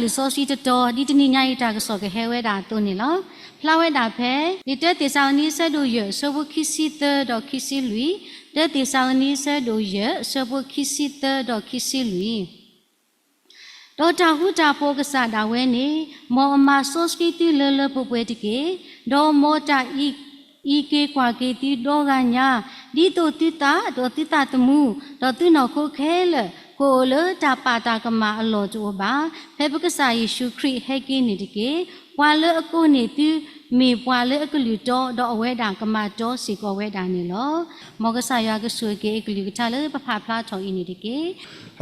လံာ်စီဆှံတတီၤ ဒ်တနံၤညါအံၤတၢ်ကစီၣ်ကဟဲဝဲဒၣ်အသိးန့ၣ်လီၤ. ဖျါဝဲဒၣ်ဖဲ လံာ်တၢသ့းစၤလနံ အဆၢဒိၣ်ယဲၢ် အဆၢဖိခံဆံသၢဒီးခံဆံလွံၢ်, တၢသ့းစၤလနံ အဆၢဒိၣ်ယဲၢ် အဆၢဖိခံဆံသၢဒီးခံဆံလွံၢ်. ဒီးတၢ်ဃူတၢ်ဖိးအကစၢ်ဒၣ်ဝဲန့ၣ်, မ်အမၤစီဆှံသုလၢလၢပှဲၤပှဲၤတက့ၢ်. ဒီးမ်တၢ်အံးက့ၤကွၢ်က့ၤသုဒီဂၤညါ, ဒ်သိးသုသး, ဒီးသုသးသမူ, ဒီးသုနီၢ်ခိခဲလၢာ် ကအိၣ်လၢတၢ်ပာ်တၢ်ကမၣ်အလီၢ်တအိၣ်ဘၣ်. ဖဲပကစၢ်ယ့ၣ်ၡူးခရံာ်ဟဲက့ၤန့ၣ်တက့ၢ်. ပှၤလၢအကိးန့ၢ်သု မ့ၢ်ပှၤလၢအကလုၢ်တီ, ဒီးအဝဲဒၣ်ကမၤတီစ့ၢ်ကီးဝဲဒၣ်န့ၣ်လီၤ. မ်ကစၢ်ယွၤကဆိၣ်ဂ့ၤက့ၤအကလုၢ်ကထါလၢပဖးဖျါထီၣ်အံၤန့ၣ်တက့ၢ်.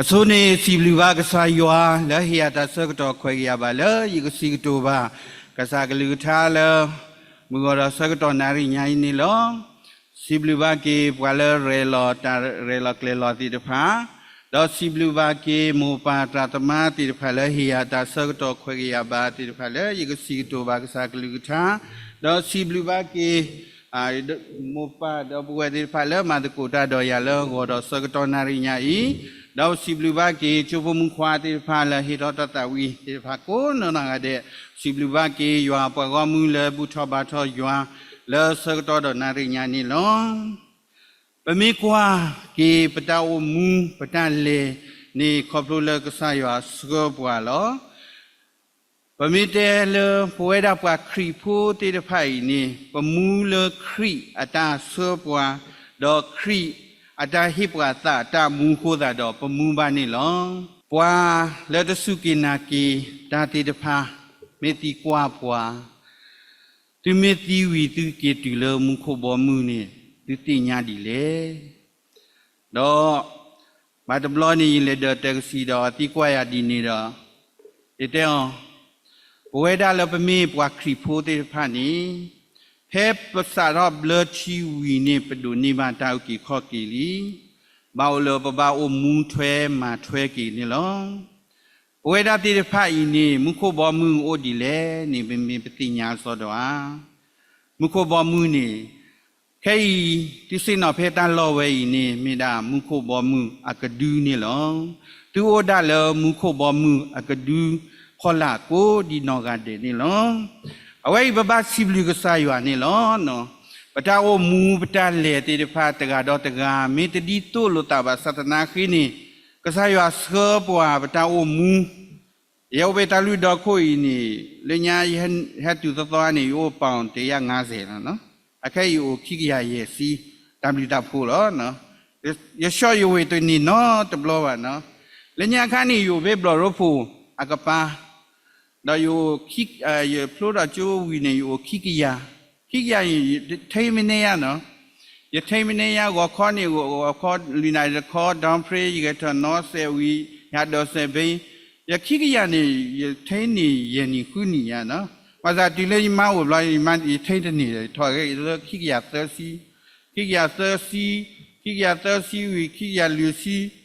အဆိန့ၣ် စံးဘျုးဘၣ်ကစၢ်ယွၤ လၢဟ့ၣ်ယၤတၢ်ဆၢကတီၢ်ခွဲးကယာ်ဘၣ်လၢ ယကစံးကတိၤဘၣ် ကစၢ်ကလုၢ်ကထါလၢ မုၢ်ဂီၤဒီးဆၢကတီၢ်နၣ်ရံၣ်ညါအံၤန့ၣ်လီၤ. စံးဘျုးဘၣ်က့ၤပှၤလၢရဲၣ်လီၤတၢ်ရဲၣ်လီၤကျဲၤလီၤသ့ၣ်တဖၣ်, ဒီးစံးဘျုးဘၣ်က့ၤမိၢ်ပၢ်သရၣ်သမါသ့ၣ်တဖၣ် လၢဟ့ၣ်ယၤတၢ်ဆၢကတီၢ်ခွဲးကယာ်ဘၣ်သ့ၣ်တဖၣ်လၢ ယကစံးကတိၤဘၣ်ကစၢ်ကလုၢ်ကထါ, ဒီးစံးဘျုးဘၣ်က့ၤ မိၢ်ပၢ်ဒီပုၢ်ဝဲၢ်သ့ၣ်တဖၣ်လၢ မၤသကိးတၢ်ဒီးယၤလၢအဂီၢ်ဒီးဆၢကတီၢ်နၣ်ရံၣ်ညါအံၤ, ဒီးစံးဘျုးဘၣ်က့ၤ ကၠိဖိမုၣ်ခွါသ့ၣ်တဖၣ်လၢဟ့ၣ်ထီၣ်တၢ်သးဝံၣ်သ့ၣ်တဖၣ်ကိးနီၢ်နီၢ်ဂၤဒဲး, စံးဘျုးဘၣ်က့ၤယွၤပှၤဂီၢ်မုၢ်လၢဘူၣ်ထီၣ်ဘါထီၣ်ယွၤ လၢဆၢကတီၢ်ဒီးနၣ်ရံၣ်ညါန့ၣ်လီၤ. ပမ့ၢ်ကွၢ်က့ၤပတၢ်အိၣ်မူပတၢ်လဲၤန့ၣ် ခီဖျိလၢကစၢ်ယွၤဆှၢပှၤလီၤ. ပမ့ၢ်တဲလၢပဝဲဒၣ်ပှၤခရံာ်ဖိသ့ၣ်တဖၣ်အံၤန့ၣ် ပမူလၢခရံာ်အတၢ်ဆှၢပှၤ, ဒီးခရံာ်အတၢ်ဟ့ၣ်ပှၤသးအတၢ်မူအဃိသတးဒီး ပမူဘၣ်န့ၣ်လီၤ. ပှၤလၢတစူၢ်က့ၤနာ်က့ၤတၢ်သ့ၣ်တဖၣ် မ့ၢ်သံကွၢ်ပှၤ, သုမ့ၢ်သံဝံၤ သုက့ၤတုၤလၢမူခိၣ်ဘီမုၢ်န့ၣ် သုသ့ၣ်ညါဒ်လဲၣ်. ဒီး ဘၣ်တဘျီန့ၣ် ယလဲၤဒၢးတၢ်ကစီၣ်ဒီး သံကွၢ်ယၤဒ်န့ၣ်ဒီး, ယတဲအီၤ, ပဝဲဒၣ်လၢပမ့ၢ်ပှၤခရံာ်ဖိသ့ၣ်တဖၣ်န့ၣ်, ဖဲပစးထီၣ်ဘျၢထံဝံၤန့ၣ် ပဒိးန့ၢ်ဘၣ်တၢ်အုၣ်က့ၤခီၣ်က့ၤလံ. ဘၣ်အိၣ်လၢပဘၣ်အိၣ်မူထွဲမၤထွဲက့ၤန့ၣ်လီၤ. ပဝဲဒၣ်သ့ၣ်တဖၣ်အံၤန့ၣ် မူခိၣ်ဘီမုၢ်အိၣ်ဒ်လဲၣ်န့ၣ် မ့မ့ၢ်ပသ့ၣ်ညါအစီဒီဧါ. မူခိၣ်ဘီမုၢ်န့ၣ် ခဲအံၤ သုဆ့ၣ်နီၤဖဲတၢ်လီၢ်ဝဲအံၤန့ၣ် မ့ၢ်ဒၣ်မူခိၣ်ဘီမုၢ်အကဒုန့ၣ်လီၤ. သုအိၣ်ဒၣ်လၢမူခိၣ်ဘီမုၢ်အကဒုဖီလာ်ကိးဒံးနီၢ်ဂၤဒဲးန့ၣ်လီၤ. အဝဲအံၤပဘၣ်စံးဘျုးကစၢ်ယွၤန့ၣ်လီၤ. ပတၢ်အိၣ်မူပတၢ်လဲၤသ့ၣ်တဖၣ်တဂၤဒီးတဂၤ မ့ၢ်တဒ်သိးလိာ်သးဘၣ်ဆၣ်သနာ်က့န့ၣ် ကစၢ်ယွၤဆှၢပှၤပတၢ်အိၣ်မူ ယအိၣ်ဖဲတၢ်လုၢ်ဒီခိၣ်အံၤန့ၣ် လၢညါယဟဲတုၤသီသီန့ၣ် ယအိၣ်ပီၣ် တကယၤငါးဆယ်လီၤ. အခဲအံၤယအိၣ်ခံကယၤယဲၢ်ဆံ တၢ်ဘျုးတၢ်ဖှိၣ်လီၤ. ယဆှီယဝ့ၢ်တန့ၢ်နီတဘျီဘၣ်နီၤ. လၢညါခါန့ၣ် ယအိၣ်ဖဲဘျီၣ်ရိဖှိၣ်အကပၤ ဒီးယအိၣ် ယဖျိထီၣ်ကၠိဝံၤန့ၣ် ယအိၣ်ခံကယၤ, ခံကယၤအံၤ ယထံမ့ၢ်န့ၢ်ယၤနီၤ, ယထံမ့ၢ်န့ၢ်ယၤ ဂီၤခီန့ၣ် ဂီၤခီ လွံၢ်နၣ်ရံၣ်တခီ ဒီဖရ့ ယဂဲၤထၢၣ်နီစဲးဝံၤ ယဟးဒိးစဲးဘ့, ယခံကယၤန့ၣ် ယထံန့ၢ်ယဲၢ်နံၣ်ဃုနံၣ်ယၤနီၤ, ဘၣ်ဆၣ်တုၤလၢယမါအိၣ်ဘျီ ယထံတန့ၢ်ဒီး ယထီၣ်က့ၤလၢခံကယၤသၢဆံ, ခံကယၤသၢဆံ, ခံကယၤသၢဆံဝံၤ ခံကယၤလွံၢ်ဆံ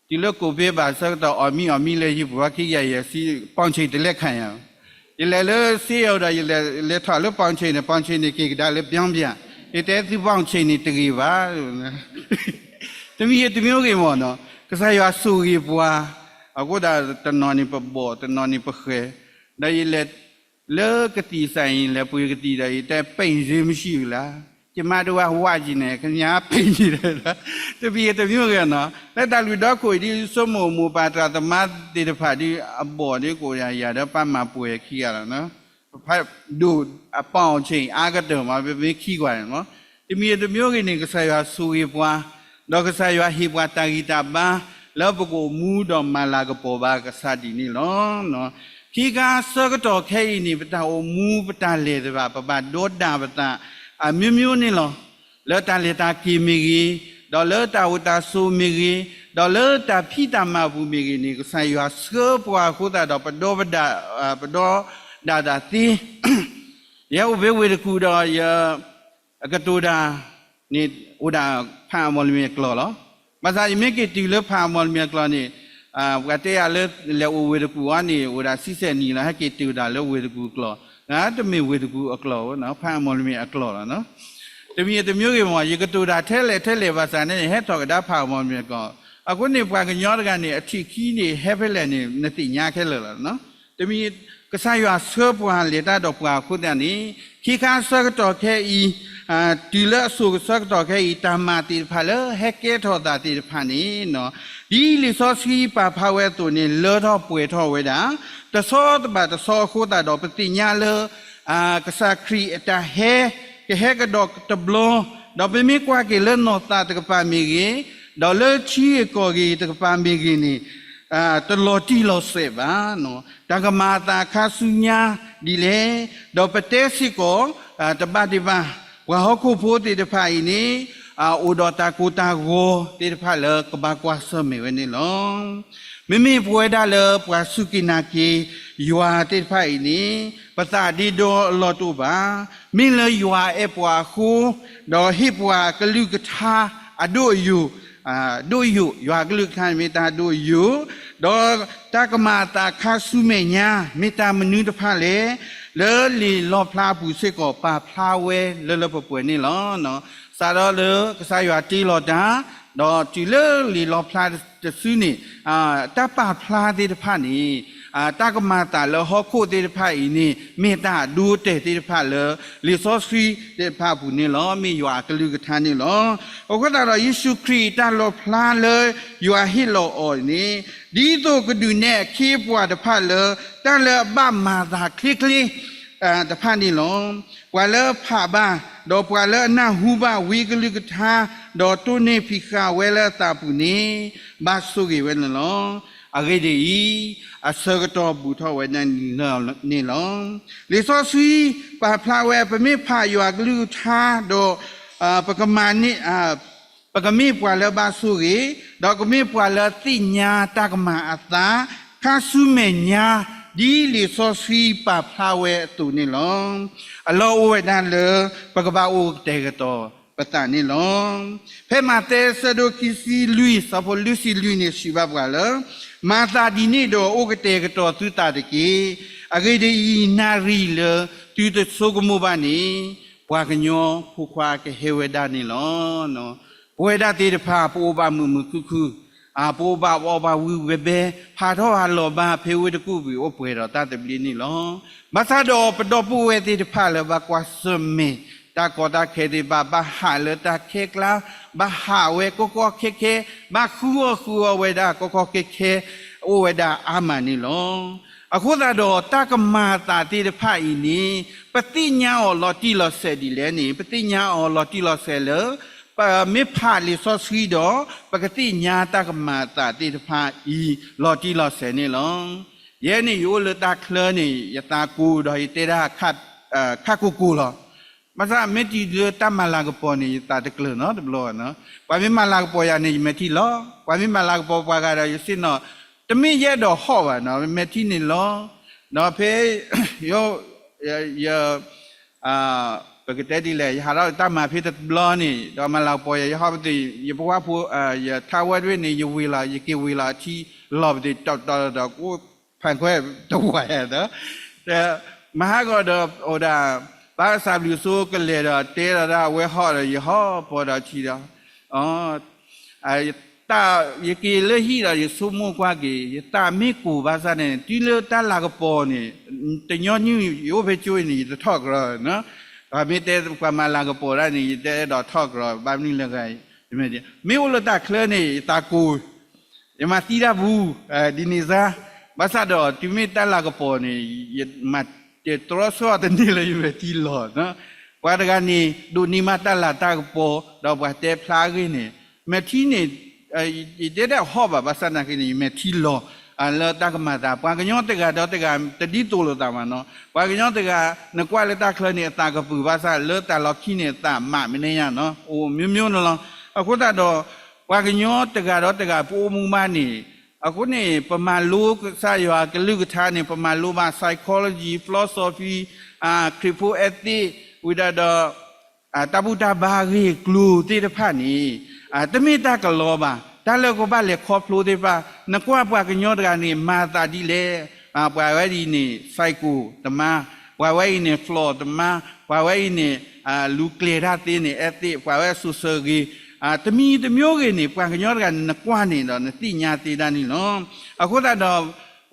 တုၤလၢကိးဖဲဘၣ်ဆၢကတီၢ် အီၣ်မံအီၣ်မံလၢဟံၣ်ပူၤ ခံကယၤယဲၢ်ဆံ ပီၣ်ဆံၣ်တလဲခါယၤ, ယလဲၤလၢစ့အီၤဒီး ယလဲၤလဲၤထီၣ်လၢပီၣ်ဆံၣ်န့ၣ် ပီၣ်ဆံၣ်န့ၣ်က့ၤကဒါလၢပျီပျၣ်, ယတဲသုပီၣ်ဆံၣ်န့ၣ်တဂ့ၤဘၣ်, တမံၤတမံၤဂ့ၤမ့ၢ်နီၤ, ကစၢ်ယွၤဆိၣ်ဂ့ၤပှၤ, အဃိသတးတနီၤန့ၣ်ပဘီၣ် တနီၤန့ၣ်ပဃဲၤ, ဒီးယလဲၤ လၢကသံၣ်စဲအံၤ လဲၤပှ့ၤကသံၣ်ဒီး ယတဲပ့ၣ်စ့မံဆံးအုးလၢ်, ယမါတဝါဝးကံန့ၣ် ကညါပ့ၣ်စ့ဒီး, တမံၤတမံၤဂ့ၤနီၤ, လၢတၢ်လုၢ်ဒီခိၣ်အံၤဒ် ဆိကမိၣ်မိၢ်ပၢ်သရၣ်သမါသ့ၣ်တဖၣ်ဒ် အဘီၣ်ဒ်ကိးယၤယၤဒီးပၢ်မၤပှဲၤခံဂၤလီၤ, ပဖးဒိၣ်အပီၣ်ဆံၣ်အါကတၢၢ်မး ပမ့ၢ်ခံကွၢ်န့ၣ်မး, တမံၤတမံၤဂ့ၤန့ၣ် ကစၢ်ယွၤဆိၣ်ဂ့ၤပှၤ, ဒီးကစၢ်ယွၤဟ့ၣ်ပှၤတၢ်ဂံၢ်တၢ်ဘါ လၢပကအိၣ်မူဒီးမၤလၤကပီၤဘၣ်ကစၢ်ဒ်န့ၣ်လီၤ. ခံခါဆၢကတီၢ်ခဲအံၤန့ၣ် ပတၢ်အိၣ်မူပတၢ်လဲၤသ့ၣ်တဖၣ် ပဘၣ်ဒီဒၣ်ပသး အမျိုးမျိုးန့ၣ်လီၤ. လၢတၢ်လဲၤတၢ်က့ၤမ့ၢ်ဂ့ၤ, ဒီးလၢတၢ်အိၣ်တၢ်ဆိးမ့ၢ်ဂ့ၤ, ဒီးလၢတၢ်ဖံးတၢ်မၤပူၤမ့ၢ်ဂ့ၤန့ၣ် ကစၢ်ယွၤဆှၢပှၤအဃိသတးဒီး ပဒီပဒၣ်, ပဒီဒၣ်တၢ်သ့ ယဟဲအိၣ်ဖဲဝ့ၢ်တကူၣ်ဒီး ယ အကတိၤတၢ်န့ၣ် အိၣ်ဒၣ်ဖးအမီၢ်လမ့ၢ်အကျိာ်လီၤ. ဘၣ်ဆၣ်ယမ့ၢ်က့ၤတုၤလၢဖးအမီၢ်လမ့ၢ်အကျိာ်န့ၣ်, ပှၤတဲယၤလၢလဲၤအိၣ်ဝ့ၢ်တကူၣ်အံၤန့ၣ် အိၣ်ဒၣ်ဆံဆဲးနံၣ်လီၤ ဟဲက့ၤတုၤဒၣ်လၢဝ့ၢ်တကူၣ်အကျိာ်, တမ့ၢ်ဝ့ၢ်တကူၣ်အကျိာ်, ဖးအမီၢ်လမ့ၢ်အကျိာ်လီၤ. တမံၤတမံၤဂ့ၤမ့ၢ် ယကတိၤတၢ်ထဲလဲၣ်ထဲလဲၣ်ဘၣ်ဆၣ်န့ၣ် ဟဲထီၣ်ကဒါဖးအမီၢ်လမ့ၢ်အကျိာ်, အဃိန့ၣ် ပှၤကညီတဂၤန့ၣ် အထံၣ်ခံန့ၣ် ဟဲဖဲလဲၣ်န့ၣ် နသ့ၣ်ညါခဲလၢာ်လီၤ. တမံၤ ကစၢ်ယွၤဆှၢပှၤလဲၤတၢ်ဒီးပှၤအဃိသတးန့ၣ်, ခံခါဆၢကတီၢ်ခဲအံၤ, တုၤလၢအစိၤကဆၢကတီၢ်ခဲအံၤ တၢ်မၤသ့ၣ်တဖၣ်လၢဟဲကဲထီၣ်သးသ့ၣ်တဖၣ်န့ၣ်, ဒ်လံာ်စီဆှံပာ်ဖျါဝဲအသိးန့ၣ် လၢထီၣ်ပှဲၤထီၣ်ဝဲဒၣ် တဆီတဘၣ်တဆီအဃိသတးဒီး ပသ့ၣ်ညါလၢ ကစၢ်ခရံာ်အတၢ်ဟဲ ကဟဲကဒီးတဘျီ, ဒီးပမ့ၢ်ကွၢ်က့ၤလၢနီၢ်သးတကပၤမ့ၢ်ဂ့ၤ, ဒီးလၢထံဂ့ၢ်ကီၢ်ဂ့ၢ်တကပၤမ့ၢ်ဂ့ၤန့ၣ်, တလီၤတံၢ်လီၤဆဲးဘၣ်. တၢ်ကမၤအသးခါဆူညါဒ်လဲၣ်, ဒီးပတဲစ့ၢ်ကီး တဘၣ်ဒံးဘၣ်, ပှၤဟီၣ်ခိၣ်ဖိသ့ၣ်တဖၣ်အံၤန့ၣ် အိၣ်ဒီးတၢ်ကိၢ်တၢ်ဂီၤသ့ၣ်တဖၣ်လၢကဘၣ်ကွၢ်ဆၢၣ်မဲာ်ဝဲန့ၣ်လီၤ. မ့မ့ၢ်ပဝဲဒၣ်လၢပှၤစူၢ်က့ၤနာ်က့ၤယွၤသ့ၣ်တဖၣ်အံၤန့ၣ်, ပသးဒ့ဒီအလီၢ်တအိၣ်ဘၣ်. မ့ၢ်လၢယွၤအဲၣ်ပှၤအဃိ, ဒီးဟ့ၣ်ပှၤကလုၢ်ကထါအဒိၣ်အယိာ်, ဒိၣ်ယိာ်, ယွၤကလုၢ်ကထါန့ၣ်မ့ၢ်တၢ်ဒိၣ်ယိာ်, ဒီးတၢ်ကမၤအသးခါဆူမဲာ်ညါ မ့ၢ်တၢ်မနုၤတဖၣ်လဲၣ်, လၢလံာ်လီၣ်ဖျါအပူၤစ့ၢ်ကီးပာ်ဖျါဝဲလၢလၢပှဲၤပှဲၤန့ၣ်လီၤ. စးထီၣ်လၢကစၢ်ယွၤတ့လီၤတၢ်, ဒီးတုၤလၢလံာ်လီၣ်ဖျါတစုန့ၣ်, တၢ်ပာ်ဖျါသ့ၣ်တဖၣ်န့ၣ်, တၢ်ကမၤအသးလၢဟီၣ်ခိၣ်သ့ၣ်တဖၣ်အံၤန့ၣ် မ့ၢ်တၢ်အဒိအတဲာ်သ့ၣ်တဖၣ်လၢ လံာ်စီဆှံသ့ၣ်တဖၣ်အပူၤန့ၣ်လီၤ. မ့ၢ်ယွၤအကလုၢ်ကထါန့ၣ်လီၤ. အဃိသတးဒီး ယ့ၣ်ၡူးခရံာ်အတၢ်လီၣ်ဖျါလၢယွၤဟ့ၣ်လီၤအီၤန့ၣ်, ဒ်သိးကဒုးနဲၣ်အခ့အပှၤတဖၣ်လၢ တၢ်လၢအဘၣ်မၤအသးချ့ချ့ တဖၣ်န့ၣ်လီၤ. ပှၤလၢအဖးဘၣ်, ဒီးပှၤလၢအနၢ်ဟူဘၣ်ဝံအကလုၢ်ကထါ, ဒီးတိၢ်န့ၢ်ဖံးဃာ်ဝဲလၢအသးပူၤန့ၣ်, ဘၣ်ဆိၣ်ဂ့ၤဝဲန့ၣ်လီၤ. အဂ့ၢ်ဒ်အံၤ, အဆၢကတီၢ်ဘူးထီၣ်ဝဲဒၣ်န့ၣ်လီၤ. လံာ်စီဆှံပာ်ဖျါဝဲ ပမ့ၢ်ဖးယွၤကလုၢ်ကထါဒီး ပကမၤန့ၢ် ပကမ့ၢ်ပှၤလၢဘၣ်ဆိၣ်ဂ့ၤ, ဒီးကမ့ၢ်ပှၤလၢသ့ၣ်ညါတၢ်ကမၤအသး ခါဆူမဲာ်ညါ ဒ်လံာ်စီဆှံပာ်ဖျါဝဲအသိးန့ၣ်လီၤ. အလီၢ်အိၣ်ဝဲဒၣ်လၢ ပကဘၣ်အိၣ်ကတဲာ်ကတီၤပသးန့ၣ်လီၤ. ဖဲမးသဲ ဆၢဒိၣ်ခံဆံလွံၢ် ဆၢဖိလွံၢ်ဆံလွံၢ်န့ၣ် စံးဘၣ်ပှၤလၢ, မၤသးဒ်န့ၣ်ဒီး အိၣ်ကတဲာ်ကတီၤသုသးတက့ၢ်. အဂ့ၢ်ဒ်အံၤ, နၣ်ရံၣ်လၢသုတဆိကမိၣ်ဘၣ်န့ၣ် ပှၤကညီဖိခွါကဟဲဝဲဒၣ်န့ၣ်လီၤ. ပဝဲဒၣ်သ့ၣ်တဖၣ် ပအိၣ်ဘၣ်မုာ်မုာ်ခုၣ်ခုၣ်, ပအိၣ်ဘၣ်အီၣ်ဘၣ်ဝံဝဲဘဲ, ဖးထီၣ်ဟးလီၤဘၣ် ဖဲဝ့ၢ်တကူၣ်ပူၤ အိၣ်ပှဲၤဒီးတၢ်သဘျ့န့ၣ်လီၤ. ဘၣ်ဆၣ်ဒီးပဒီပုၢ်ဝဲၢ်သ့ၣ်တဖၣ်လၢဘၣ်ကွၢ်ဆၢၣ်မဲာ် တၢ်ကီတၢ်ခဲသ့ၣ်တဖၣ်, ဘၣ်ဟးလၢတၢ်ခဲကျါ, ဘၣ်ဟးဝဲကီကီခဲခဲ, ဘၣ်ဃုအီၣ်ဃုအီဝဲဒၣ်ကီကီခဲခဲ, အိၣ်ဝဲဒၣ်အါမးန့ၣ်လီၤ. အဃိသတးဒီး တၢ်ကမၤအသးသ့ၣ်တဖၣ်အံၤန့ၣ် ပသ့ၣ်ညါအီၤလီၤတံၢ်လီၤဆဲးဒ်လဲၣ်န့ၣ်, ပသ့ၣ်ညါအီၤလီၤတံၢ်လီၤဆဲးလၢ ပမ့ၢ်ဖးလံာ်စီဆှံဒီး ပကသ့ၣ်ညါတၢ်ကမၤအသးသ့ၣ်တဖၣ်အံၤ လီၤတံၢ်လီၤဆဲးန့ၣ်လီၤ. ယဲန့ၣ် ယအိၣ်လၢတၢ်ချၢန့ၣ် ယသးကိၤဒီးယတဲဒၣ် ခါကိၢ်ကိၢ်လီၤ. ဘၣ်ဆၣ်မ့ၢ်တုၤလၢတၢ်မၤလၤကပီၤန့ၣ် ယသးတကျၢၤနီတဘျီဘၣ်နီၤ. ပှၤမ့ၢ်မၤလၤကပီၤယၤန့ၣ် ယမဲာ်ထံလီၤ. ပှၤမ့ၢ်မၤလၤကပီၤပှၤဂၤဒီး ယစ့ၢ်နီၤ, တမ့ၢ်ယအဲၣ်ဒိးဟီၣ်ဘၣ်နီၤ, မဲာ်ထံန့ၣ်လီၤ. ဒီးဖဲ ယ ယ ပကတဲဒ်လဲၣ်, ယဟးထီၣ်တၢ်မၤဖဲတဘျီန့ၣ် ဒီးမၤလၤကပီၤယၤ ယဟီၣ်ပသ့ၣ်, ယပှၢ်ဖိ ယထါဝဲတဘ့ၣ်န့ၣ် ယဝ့ၤလီၤ, ယက့ၤဝ့ၤလီၤအထံလီၤပသ့ၣ် တီတီတီတီ ကိးဖးခွဲးတဝးယၤဒီး မဟါဂီၤဒီးအိၣ်ဒၣ် ဘၣ်ကစၢ်ဘျုးစိကလဲၤဒီးတဲဒီးဒၣ်အဝဲဟီၣ်ဒီး ယဟီၣ်ပီၤဒီးထံဒီး တၢ် ယက့ၤလၢဟံၣ်ဒီး ယဆိကမိၣ်ကွၢ်က့ၤ ယသးမ့ၢ်ကိၢ်ဘၣ်ဆၣ်န့ၣ် တုၤလၢတၢ်လၤကပီၤန့ၣ် တညီနုၢ် ယအိၣ်ဖဲကၠိအံၤန့ၣ် ယတထီၣ်ကရီၤနီၤ. ပှၤမ့ၢ်တဲပှၤမၤလၤကပီၤဒၣ်န့ၣ် ယတအဲၣ်ဒိးထီၣ်ကရီၤ ဘၣ်မနုၤလဲၣ်ဂ့ၤ, မ့ၢ်အိၣ်လၢတၢ်ချၢန့ၣ် ယသးကိၢ် ယမၤသံတၢ်ပူၤ ဒ်န့ၣ်စါ. ဘၣ်ဆၣ်ဒီး တုၤမ့ၢ်တၢ်လၤကပီၤန့ၣ် ယမၤတတြီဆၢအီၤတန့ၢ်လၢယမဲာ်ထံလီၤနီၤ. ပှၤတဂၤန့ၣ် ဒိးန့ၢ်မးတၢ်လၤတၢ်ကပီၤ ဒီးပှၤတဲဖျါအဂ့ၢ်န့ၣ် မဲာ်ထံန့ၣ် ယတဲတၢ်ဟီၣ်ဘၣ် ဘၣ်ဆၣ်နာ်က့န့ၣ် ယမဲာ်ထံလီၤ လၢတၢ်ကမၤသး ပှၤကညီတဂၤဒီးတဂၤ တဒ်သိးလိာ်သးဘၣ်နီၤ. ပှၤကညီတဂၤ နကွၢ်လၢတၢ်ချၢန့ၣ် အသးကပုာ်ဘၣ်ဆၣ် လၢတၢ်လီၢ်ခံန့ၣ် အသးမးမနုၤညါနီၤ အိၣ်မျိုးမျိုးန့ၣ်လီၤ. အဃိသတးဒီး ပှၤကညီတဂၤဒီးတဂၤ ပအိၣ်မူဘၣ်န့ၣ် အဃိန့ၣ် ပမၤလိကစၢ်ယွၤကလုၢ်ကထါန့ၣ် ပမၤလိဘၣ် psychology, philosophy, ခရံာ်ဖိ ethic ဝံၤဒီးဒီး တၢ်ဘူၣ်တၢ်ဘါဂ့ၢ်ကျိၤသ့ၣ်တဖၣ်န့ၣ် တမ့ၢ်တၢ်ကလီဘၣ်. တၢ်လၢကဘၣ်လဲၤခီဖျိသ့ၣ်တဖၣ် နကွၢ်ပှၤကညီတဂၤန့ၣ် မၤသးဒ်လဲၣ်, ပှၤဝဲအံၤန့ၣ် psycho တမါ, ပှၤဝဲအံၤန့ၣ် flawed တမါ, ပှၤဝဲအံၤန့ၣ် လူၤကျဲၤတၢ်သ့န့ၣ် ethic ပှၤဝဲအ social ဂ့ၤ, တမံၤတမျိုးဂ့ၤန့ၣ် ပှၤကညီတဂၤန့ၣ် နကွၢ်န့ၣ်ဒီး နသ့ၣ်ညါသ့ဒၣ်န့ၣ်လီၤ. အဃိသတးဒီး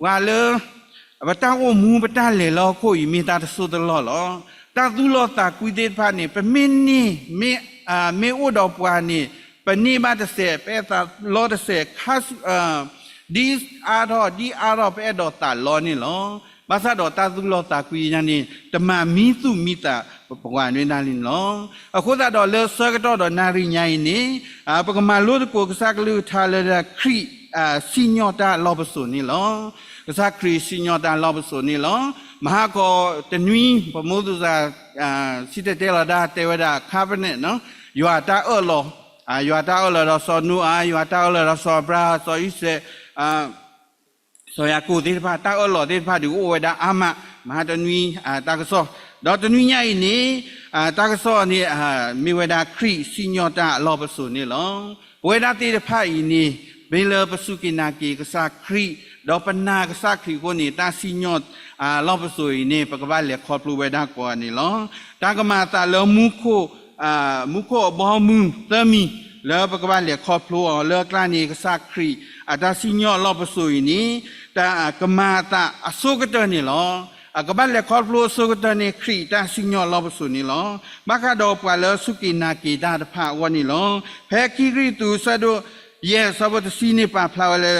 ပှၤလၢ ပတၢ်အိၣ်မူပတၢ်လဲၤလၢဟီၣ်ခိၣ်အံၤ မ့ၢ်တၢ်တစိၢ်တလီၢ်လီၤ. တၢ်သူၣ်လီသးကွံသ့ၣ်တဖၣ်န့ၣ် ပမ့ၢ်န့ၢ် မ့ၢ် မ့ၢ်အိၣ်ဒီးပှၤန့ၣ် ပန့ၢ်ဘၣ်တစဲး ပအဲၣ်သးလီတစဲး ခါဆူ ဒ်အါထီၣ် ဒ်အါထီၣ် ပအဲၣ်ဒိးသးလီန့ၣ်လီၤ. ဘၣ်ဆၣ်ဒီးတၢ်သူၣ်လီသးကွံညါန့ၣ် တမၤမံသူၣ်မံသးပှၤန့ၣ်ဒၣ်လံန့ၣ်လီၤ. အဃိသတးဒီးလၢဆၢကတီၢ်ဒီးနၣ်ရံၣ်ညါအံၤန့ၣ် ပကမၤလိသကိးကစၢ်ကလုၢ်ကထါလၢ ခရံာ် စံၣ်ညီၣ်တၢ်အလီၢ်ပစိာ်န့ၣ်လီၤ. ကစၢ်ခရံာ်စံၣ်ညီၣ်တၢ်အလီၢ်ပစိာ်န့ၣ်လီၤ. မဟါကီးတနွံ ပမိၢ်သူၣ်စၢ် စံၣ်တဲၤတဲလီၤတၢ်တဲဝဲဒၣ် covenant နီၤ, ယွၤတၢ်အၢၣ်လီၤ, ယွၤတၢ်အၢၣ်လီၤဒီးစီၤနိအၤ, ယွၤတၢ်အၢၣ်လီၤဒီးစီၤအၤဘြၤဟၣ်, စီၤအံၤစဲး စီၤယၤကိာ်သ့ၣ်တဖၣ် တၢ်အၢၣ်လီၤသ့ၣ်တဖၣ်ဒုးအိၣ်ဝဲဒၣ်အါမး, မဟါတနွံ တၢ်ကစီၣ်, ဒီးတနွံညါအံၤန့ၣ် တၢ်ကစီၣ်န့ၣ် မ့ၢ်ဝဲဒၣ်ခရံာ်စံၣ်ညီၣ်တၢ်အလီၢ်ပစိာ်န့ၣ်လီၤ. ပဝဲဒၣ်သ့ၣ်တဖၣ်အံၤန့ၣ် မ့ၢ်လၢပစူၢ်က့ၤနာ်က့ၤကစၢ်ခရံာ်, ဒီးပနာ်ကစၢ်ခရံာ်အဃိန့ၣ် တၢ်စံၣ်ညီၣ်အလီၢ်ပစိာ်အံၤန့ၣ် ပကဘၣ်လဲၤခီဖျိဝဲဒၣ်ကိးဂၤန့ၣ်လီၤ. တၢ်ကမၤအသးလၢမူခိၣ် မူခိၣ်အဘီအမုၢ်သၢမံၤ လၢပကဘၣ်လဲၤခီဖျိအီၤလၢအကျါန့ၣ် ကစၢ်ခရံာ်အတၢ်စံၣ်ညီၣ်အလီၢ်ပစိာ်အံၤန့ၣ် တၢ်ကမၤအသးအဆိကတၢၢ်န့ၣ်လီၤ. အကဘၣ်လဲၤခီဖျိအဆိကတၢၢ်န့ၣ် ခရံာ်တၢ်စံၣ်ညီၣ်အလီၢ်ပစိာ်န့ၣ်လီၤ. ဘၣ်ဃးဒီးပှၤလၢအစူၢ်က့ၤနာ်က့ၤတၢ်တဖၣ်အဂီၢ်န့ၣ်လီၤ. ဖဲခံကရံၣ်သူး အဆၢဒိၣ်ယဲၢ် အဆၢဖိတဆံန့ၣ် ပာ်ဖျါဝဲလၢ